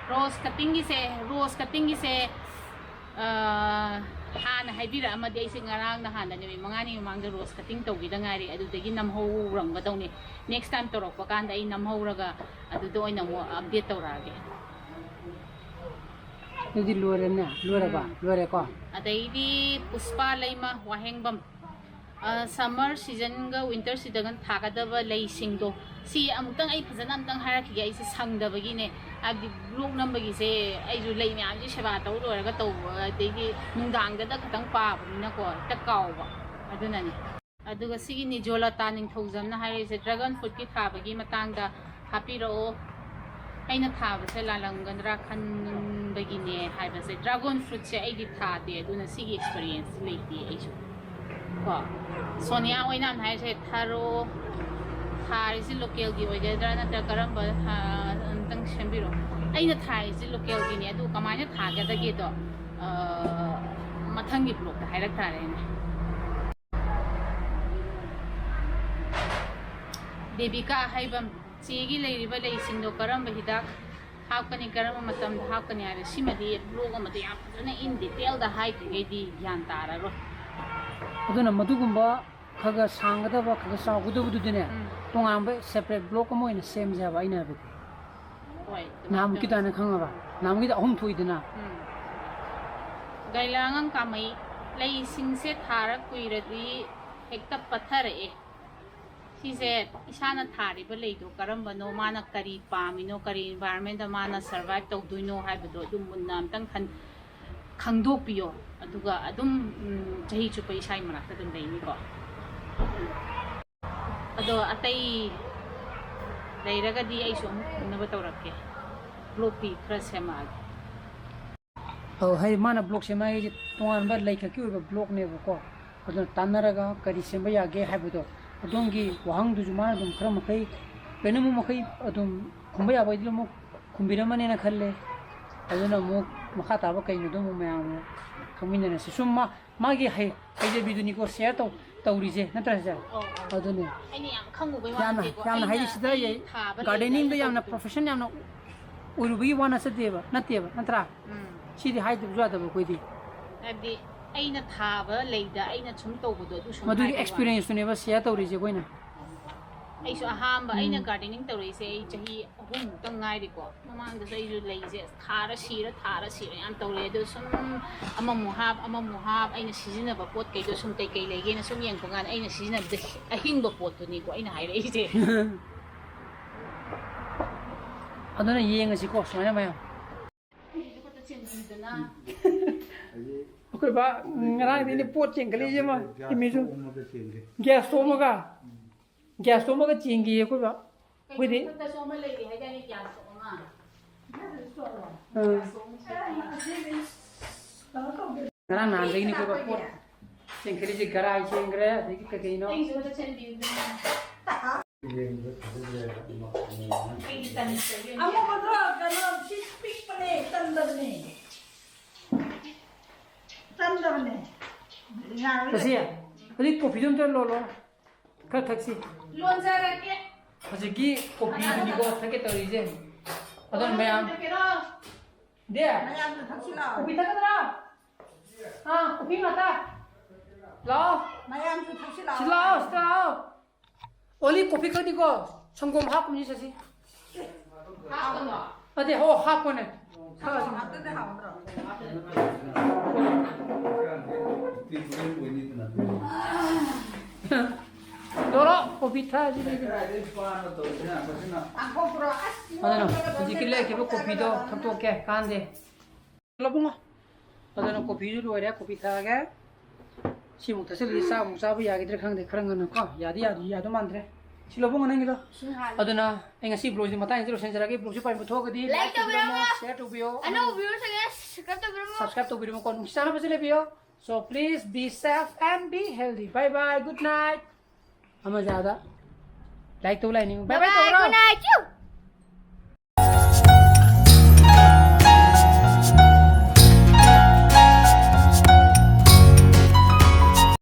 ꯔꯣꯁ ꯀꯠꯇꯤꯡꯒꯤꯁꯦ, ꯔꯣꯁ ꯀꯠꯇꯤꯡꯒꯤꯁꯦ ꯍꯥꯟꯅ ꯍꯥꯏꯕꯤꯔꯛꯑꯝꯃꯗꯤ, ꯑꯩꯁꯦ ꯉꯔꯥꯡ ꯅꯍꯥꯟꯗ, ꯅꯨꯃꯤꯠ ꯃꯉꯥꯅꯤ ꯃꯃꯥꯡꯗ ꯔꯣꯁ ꯀꯠꯇꯤꯡ ꯇꯧꯈꯤꯗ ꯉꯥꯏꯔꯤ, ꯑꯗꯨꯗꯒꯤ ꯅꯝꯍꯧꯔꯝꯒꯗꯧꯅꯤ꯫ Next time ꯇꯧꯔꯛꯄ ꯀꯥꯟꯗ ꯑꯩ ꯅꯝꯍꯧꯔꯒ ꯑꯗꯨꯗ ꯑꯣꯏꯅ ꯑꯃꯨꯛ update ꯇꯧꯔꯛꯑꯒꯦ꯫ ꯑꯗꯨꯗꯤ ꯂꯣꯏꯔꯦꯅꯦ? ꯂꯣꯏꯔꯕ? ꯎꯝ꯫ ꯂꯣꯏꯔꯦꯀꯣ? ꯑꯗꯩꯗꯤ ꯄꯨꯁꯄꯥ ꯂꯩꯃ ꯋꯥꯍꯦꯡꯕꯝ, summer seasonꯒ winter seasonꯒ ꯊꯥꯒꯗꯕ ꯂꯩꯁꯤꯡꯗꯣ, ꯁꯤ ꯑꯃꯨꯛꯇꯪ ꯑꯩ ꯐꯖꯅ ꯑꯃꯨꯛꯇꯪ ꯍꯥꯏꯔꯛꯈꯤꯒꯦ, ꯑꯩꯁꯦ ꯁꯪꯗꯕꯒꯤꯅꯦ꯫ ꯍꯥꯏꯕꯗꯤ vlog ꯅꯝꯕꯒꯤꯁꯦ ꯑꯩꯁꯨ ꯂꯩ ꯃꯌꯥꯝꯁꯦ ꯁꯦꯕꯥ ꯇꯧ ꯂꯣꯏꯔꯒ ꯇꯧꯕ, ꯑꯗꯩꯗꯤ ꯅꯨꯡꯗꯥꯡꯗꯗ ꯈꯤꯇꯪ ꯄꯥꯕꯅꯤꯅꯀꯣ, ꯍꯦꯛꯇ ꯀꯥꯎꯕ꯫ ꯑꯗꯨꯅꯅꯦ꯫ ꯑꯗꯨꯒ ꯁꯤꯒꯤ ꯅꯤꯖꯣꯂꯇꯥ ꯅꯤꯡꯊꯧꯖꯝꯅ ꯍꯥꯏꯔꯤꯁꯦ dragon fruitꯀꯤ ꯊꯥꯕꯒꯤ ꯃꯇꯥꯡꯗ ꯍꯥꯞꯄꯤꯔꯛꯑꯣ꯫ ꯑꯩꯅ ꯊꯥꯕꯁꯦ ꯂꯥꯜꯂꯝꯒꯗ꯭ꯔꯥ ꯈꯟꯕꯒꯤꯅꯦ ꯍꯥꯏꯕꯁꯦ꯫ Dragon fruitꯁꯦ ꯑꯩꯗꯤ ꯊꯥꯗꯦ, ꯑꯗꯨꯅ ꯁꯤꯒꯤ experience ꯂꯩꯇꯦ ꯑꯩꯁꯨ꯫ ꯀꯣ, ꯁꯣꯅꯤꯌꯥ ꯑꯣꯏꯅꯥꯝ ꯍꯥꯏꯔꯤꯁꯦ ꯊꯔꯣ ꯊꯥꯔꯤꯁꯦ localꯒꯤ ꯑꯣꯏꯒꯗ꯭ꯔꯥ ꯅꯠꯇ꯭ꯔꯒ ꯀꯔꯝꯕ ꯊꯥ-, ꯑꯝꯇꯪ ꯁꯦꯝꯕꯤꯔꯛꯑꯣ꯫ ꯑꯩꯅ ꯊꯥꯔꯤꯁꯦ localꯒꯤꯅꯦ, ꯑꯗꯨ ꯀꯃꯥꯏꯅ ꯊꯥꯒꯗꯒꯦꯗꯣ, ꯑ, ꯃꯊꯪꯒꯤ vlogꯇ ꯍꯥꯏꯔꯛ ꯇꯥꯔꯦꯅꯦ꯫ ꯗꯦꯕꯤꯀꯥ ꯍꯩꯕꯝ, ꯆꯦꯒꯤ ꯂꯩꯔꯤꯕ ꯂꯩꯁꯤꯡꯗꯣ ꯀꯔꯝꯕ ꯍꯤꯗꯥꯛ ꯍꯥꯞꯀꯅꯤ, ꯀꯔꯝꯕ ꯃꯇꯝꯗ ꯍꯥꯞꯀꯅꯤ ꯍꯥꯏꯕ ꯁꯤꯃꯗꯤ vlog ꯑꯃꯗ ꯌꯥꯝ ꯐꯖꯅ in detailꯗ ꯍꯥꯏꯗ꯭ꯔꯤꯉꯩꯗꯤ ꯒ꯭ꯌꯥꯟ ꯇꯥꯔꯔꯣꯏ꯫ ꯑꯗꯨꯅ ꯃꯗꯨꯒꯨꯝꯕ ꯈꯔ ꯈꯔ ꯁꯥꯡꯒꯗꯕ, ꯈꯔ ꯈꯔ ꯆꯥꯎꯒꯗꯕꯗꯨꯗꯤꯅꯦ, ꯎꯝ꯫ ꯇꯣꯉꯥꯟꯕ separate vlog ꯑꯃ ꯑꯣꯏꯅ ꯁꯦꯝꯁꯦ ꯍꯥꯏꯕ ꯑꯩꯅ ꯍꯥꯏꯕꯗꯤ꯫ ꯍꯣꯏ, ꯅꯍꯥꯟꯃꯨꯛꯀꯤ ꯑꯗꯨꯃꯥꯏꯅ ꯑꯗꯨꯃꯥꯏꯅ ꯈꯪꯉꯕ? ꯅꯍꯥꯟꯃꯨꯛꯀꯤꯗ ꯑꯍꯨꯝ ꯊꯣꯛꯏꯗꯅ꯫ ꯎꯝ꯫ ꯒꯥꯏꯂꯥꯉꯝ ꯀꯥꯃꯩ, ꯂꯩꯁꯤꯡꯁꯦ ꯊꯥꯔ ꯀꯨꯏꯔꯗꯤ ꯍꯦꯛꯇ ꯄꯠꯊꯔꯛꯑꯦ꯫ ꯁꯤꯁꯦ ꯏꯁꯥꯅ ꯊꯥꯔꯤꯕ ꯂꯩꯗꯣ ꯀꯔꯝꯕꯅꯣ, ꯃꯥꯅ ꯀꯔꯤ ꯄꯥꯝꯃꯤꯅꯣ, ꯀꯔꯤ environmentꯗ ꯃꯥꯅ survive ꯇꯧꯗꯣꯏꯅꯣ ꯍꯥꯏꯕꯗꯣ ꯑꯗꯨꯝ ꯃꯨꯟꯅ ꯑꯝꯇꯪ ꯈꯟ-, ꯈꯪꯗꯣꯛꯄꯤꯌꯣ꯫ ꯑꯗꯨꯒ ꯑꯗꯨꯝ, ꯎꯝ, ꯆꯍꯤ ꯆꯨꯞꯄ ꯏꯁꯥꯒꯤ ꯃꯅꯥꯛꯇ ꯑꯗꯨꯝ ꯂꯩꯅꯤꯀꯣ꯫ ꯑꯗꯣ ꯑꯇꯩ ꯂꯩꯔꯒꯗꯤ ꯑꯩꯁꯨ ꯑꯃꯨꯛ ꯎꯅꯕ ꯇꯧꯔꯛꯀꯦ꯫ ꯕ꯭ꯂꯣꯛꯇꯤ ꯈꯔ ꯁꯦꯝꯃꯛꯑꯒꯦ꯫ ꯑꯧ, ꯍꯥꯏꯗꯤ ꯃꯥꯅ ꯕ꯭ꯂꯣꯛ ꯁꯦꯝꯃꯛꯑꯒꯦ ꯇꯣꯉꯥꯟꯕ ꯂꯩꯈꯛꯀꯤ ꯑꯣꯏꯕ ꯕ꯭ꯂꯣꯛꯅꯦꯕꯀꯣ꯫ ꯑꯗꯨꯅ ꯇꯥꯟꯅꯔꯒ ꯀꯔꯤ ꯁꯦꯝꯕ ꯌꯥꯒꯦ ꯍꯥꯏꯕꯗꯣ, ꯑꯗꯣꯝꯒꯤ ꯋꯥꯍꯪꯗꯨꯁꯨ ꯃꯥꯅ ꯑꯗꯨꯝ ꯈꯔ ꯃꯈꯩ, ꯂꯣꯏꯅꯃꯛ ꯃꯈꯩ ꯑꯗꯨꯝ ꯈꯨꯝꯕ ꯌꯥꯕꯩꯗꯤ ꯑꯃꯨꯛ ꯈꯨꯝꯕꯤꯔꯝꯃꯅꯦꯅ ꯈꯜꯂꯦ꯫ ꯑꯗꯨꯅ ꯑꯃꯨꯛ ꯃꯈꯥ ꯇꯥꯕ ꯀꯩꯅꯣꯗꯣ ꯑꯃꯨꯛ ꯃꯌꯥꯝ ꯑꯃꯨꯛ ꯈꯪꯃꯤꯟꯅꯔꯁꯤ꯫ ꯁꯨꯝ ꯃꯥ, ꯃꯥꯒꯤ ꯍꯩ-, ꯍꯩꯖꯕꯤꯗꯨꯅꯤꯀꯣ ꯁꯤꯌꯔ ꯇꯧ-, ꯇꯧꯔꯤꯁꯦ, ꯅꯠꯇ꯭ꯔꯥ ꯁꯤꯁꯇꯔ? ꯑꯧ, ꯑꯧ꯫ ꯑꯗꯨꯅꯦ꯫ ꯑꯩꯅ ꯌꯥꯝ ꯈꯪꯉꯨꯕꯩ ꯋꯥ ꯌꯥꯝꯅ, ꯅꯠꯇꯦꯀꯣ꯫ ꯌꯥꯝꯅ ꯑꯩꯅ, ꯍꯥꯏꯗꯤ ꯁꯤꯗ ꯑꯩ ꯊꯥꯕ ꯂꯩꯗ ꯒꯥꯔꯗꯦꯅꯤꯡꯗ ꯌꯥꯝꯅ ꯇꯧꯕꯗꯣ꯫ ꯄ꯭ꯔꯣꯐꯦꯁꯟ ꯌꯥꯝꯅ ꯑꯣꯏꯔꯨꯕꯒꯤ ꯋꯥ ꯅꯠꯆꯗꯦꯕ, ꯅꯠꯇꯦꯕ, ꯅꯠꯇ꯭ꯔꯥ? ꯎꯝ꯫ ꯁꯤꯗꯤ ꯍꯥꯏꯗꯕꯁꯨ ꯌꯥꯗꯕ ꯑꯩꯈꯣꯏꯗꯤ꯫ ꯍꯥꯏꯕꯗꯤ ꯑꯩꯅ ꯊꯥꯕ ꯂꯩꯗ ꯑꯩꯅ ꯁꯨꯝ ꯇꯧꯕꯗꯣ ꯑꯗꯨ ꯁꯨꯝ ꯃꯗꯨꯒꯤ ꯍꯥꯏꯕꯩ ꯋꯥꯅꯤ꯫ ꯑꯦꯛꯁꯄꯤꯔꯤꯌꯦꯟꯁꯇꯨꯅꯦꯕ ꯁꯤꯌꯥ ꯇꯧꯔꯤꯁꯦ ꯑꯩꯈꯣꯏꯅ꯫ ꯑꯩꯁꯨ ꯑꯍꯥꯟꯕ ꯎꯝ꯫ ꯑꯩꯅ ꯒꯥꯔꯗꯦꯅꯤꯡ ꯇꯧꯔꯛꯏꯁꯦ ꯑꯩ ꯆꯍꯤ ꯑꯍꯨꯝꯃꯨꯛꯇꯪ ꯉꯥꯏꯔꯤꯀꯣ꯫ ꯃꯃꯥꯡꯗꯁꯨ ꯑꯩꯁꯨ ꯂꯩꯁꯦ ꯊꯥꯔ ꯁꯤꯔ, ꯊꯥꯔ ꯁꯤꯔ ꯌꯥꯝ ꯇꯧꯔꯛꯑꯦ꯫ ꯑꯗꯣ ꯁꯨꯝ ꯑꯃꯃꯨꯛ ꯍꯥꯞ, ꯑꯃꯃꯨꯛ ꯍꯥꯞ, ꯑꯩꯅ ꯁꯤꯖꯤꯟꯅꯕ ꯄꯣꯠ ꯀꯩꯗꯣ ꯁꯨꯝ ꯀꯩꯀꯩ ꯂꯩꯒꯦꯅ ꯁꯨꯝ ꯌꯦꯡꯕ ꯀꯥꯟꯗ ꯑꯩꯅ ꯁꯤꯖꯤꯟꯅꯕꯗ ꯑꯍꯤꯡꯕ ꯄꯣꯠꯇꯨꯅꯤꯀꯣ ꯑꯩꯅ ꯍꯥꯏꯔꯛꯏꯁꯦ꯫ ꯑꯗꯨꯅ ꯌꯦꯡꯉꯁꯤꯀꯣ ꯁꯨꯃꯥꯏꯅ ꯃꯌꯥꯝ꯫ ꯑꯩꯈꯣꯏ ꯕꯥ ꯉꯔꯥꯡꯗꯩꯅꯦ ꯄꯣꯠ ꯆꯦꯟꯈꯠꯂꯛꯏꯁꯦ ꯃꯥ, ꯏꯃꯤꯁꯨ꯫ ꯒ꯭ꯌꯥꯁ ꯇꯣꯝꯃꯒ, ꯒ꯭ꯌꯥꯁ ꯇꯣꯝꯃꯒ ꯆꯦꯟꯈꯤꯌꯦ ꯑꯩꯈꯣꯏ ꯕꯥ꯫ ꯑꯩꯈꯣꯏꯗꯤ꯫ ꯃꯊꯛꯇꯁꯨ ꯑꯃ ꯂꯩꯔꯤ ꯍꯥꯏꯗꯥꯏꯅꯦ, ꯒ꯭ꯌꯥꯁ ꯇꯣꯝ ꯑꯃ? ꯑꯥ꯫ ꯉꯔꯥꯡ ꯅꯍꯥꯟꯗꯒꯤꯅꯦ ꯑꯩꯈꯣꯏ ꯕꯥ ꯄꯣꯠ ꯆꯦꯟꯈꯠꯂꯤꯁꯦ, ꯒꯔꯥꯏ ꯆꯦꯟꯈ꯭ꯔꯦ, ꯑꯗꯒꯤ ꯀꯩ ꯀꯩꯅꯣ꯫ ꯑꯩꯒꯤꯁꯨ ꯑꯝꯇ ꯆꯦꯟꯕꯤꯌꯨꯗꯅ꯫ ꯑꯩꯒꯤ ꯇꯟ ꯆꯥꯒꯦ꯫ ꯑꯃꯨꯕꯗꯣ ꯀꯩꯅꯣ ꯁꯤ ꯄꯤꯛꯄꯅꯦ, ꯆꯟꯗꯕꯅꯦ꯫ ꯆꯟꯗꯕꯅꯦ꯫ ꯉꯥꯡꯂ ꯆꯠꯁꯤ, ꯍꯧꯖꯤꯛ ꯀꯣꯐꯤꯗꯣ ꯑꯝꯇ ꯂꯣꯜꯂꯣ꯫ ꯈꯔ ꯊꯛꯁꯤ꯫ ꯂꯣꯟꯖꯔꯒꯦ꯫ ꯍꯧꯖꯤꯛꯀꯤ ꯀꯣꯐꯤꯗꯨꯅꯤꯀꯣ ꯊꯛꯀꯦ ꯇꯧꯔꯤꯁꯦ꯫ ꯑꯗꯣ ꯃꯌꯥꯝ꯫ ꯊꯛꯀꯦꯔꯣ? ꯗꯦ꯫ ꯃꯌꯥꯝꯁꯨ ꯊꯛꯁꯤ ꯂꯥꯛꯑꯣ꯫ ꯀꯣꯐꯤ ꯊꯛꯀꯗ꯭ꯔꯥ? ꯑꯥ, ꯀꯣꯐꯤ ꯉꯥꯛꯇ꯫ ꯂꯥꯛꯑꯣ꯫ ꯃꯌꯥꯝꯁꯨ ꯊꯛꯁꯤ ꯂꯥꯛꯑꯣ꯫ ꯁꯤ ꯂꯥꯛꯑꯣ, ꯁꯤꯗ ꯂꯥꯛꯑꯣ꯫ ꯑꯣꯂꯤ ꯀꯣꯐꯤ ꯈꯛꯅꯤꯀꯣ, ꯁꯪꯒꯣꯝ ꯍꯥꯞꯀꯨꯝꯁꯤ ꯆꯠꯁꯤ꯫ ꯍꯥꯞꯀꯅꯣ꯫ ꯅꯠꯇꯦ, ꯍꯣ, ꯍꯥꯞꯄꯅꯦ꯫ ꯁꯪꯒꯣꯝ ꯍꯥꯞꯇꯗꯤ ꯍꯥꯎꯗ꯭ꯔꯣ? ꯂꯧꯔꯣ, ꯀꯣꯐꯤ ꯊꯛꯑꯁꯤ꯫ ꯇꯥꯡꯊꯣꯛꯄ꯭ꯔꯣ? ꯑꯁ, ꯑꯗꯨꯅ ꯍꯧꯖꯤꯛꯀꯤ ꯂꯩꯈꯤꯕ ꯀꯣꯐꯤꯗꯣ ꯊꯛꯇꯣꯛꯀꯦ, ꯀꯥꯟꯗꯦ꯫ ꯂꯧꯕꯨꯡꯉꯣ꯫ ꯑꯗꯨꯅ ꯀꯣꯐꯤꯁꯨ ꯂꯣꯏꯔꯦ, ꯀꯣꯐꯤ ꯊꯛꯑꯒꯦ꯫ ꯁꯤꯃꯨꯛ ꯊꯛꯆꯜꯂꯗꯤ ꯆꯥꯛ ꯑꯃꯨꯛ ꯆꯥꯕ ꯌꯥꯒꯗ꯭ꯔꯥ ꯈꯪꯗꯦ, ꯈꯔ ꯉꯟꯅꯀꯣ꯫ ꯌꯥꯗꯤ ꯌꯥꯗꯤ ꯌꯥꯗꯧ ꯃꯥꯟꯗ꯭ꯔꯦ꯫ ꯁꯤ ꯂꯧꯕꯨꯡꯉꯣ ꯅꯪꯒꯤꯗꯣ꯫ ꯑꯗꯨꯅ ꯑꯩ ꯉꯁꯤ ꯕ꯭ꯂꯣꯒꯁꯤ ꯃꯇꯥꯡꯁꯤꯗ ꯂꯣꯏꯁꯤꯟꯖꯔꯒꯦ꯫ ꯕ꯭ꯂꯣꯒꯁꯤ ꯄꯥꯝꯕ ꯊꯣꯛꯑꯒꯗꯤ like ꯇꯧꯕꯤꯔꯝꯃꯣ, share ꯇꯧꯕꯤꯌꯣ, ꯑꯅꯧꯕ viewersꯁꯤꯡꯅ subscribe ꯇꯧꯕꯤꯔꯝꯃꯣ꯫ Subscribe ꯇꯧꯕꯤꯔꯝꯃꯣꯀꯣ꯫ ꯅꯨꯡꯁꯤ ꯆꯥꯟꯅꯕꯁꯤ ꯂꯩꯕꯤꯌꯣ꯫ So please be safe and be healthy. Bye bye. Good night. ꯑꯃ ꯖꯥꯗ꯫ Like ꯇꯧ ꯂꯥꯛꯏꯅꯤ꯫ Bye bye ꯇꯧꯔꯣ꯫ Good night.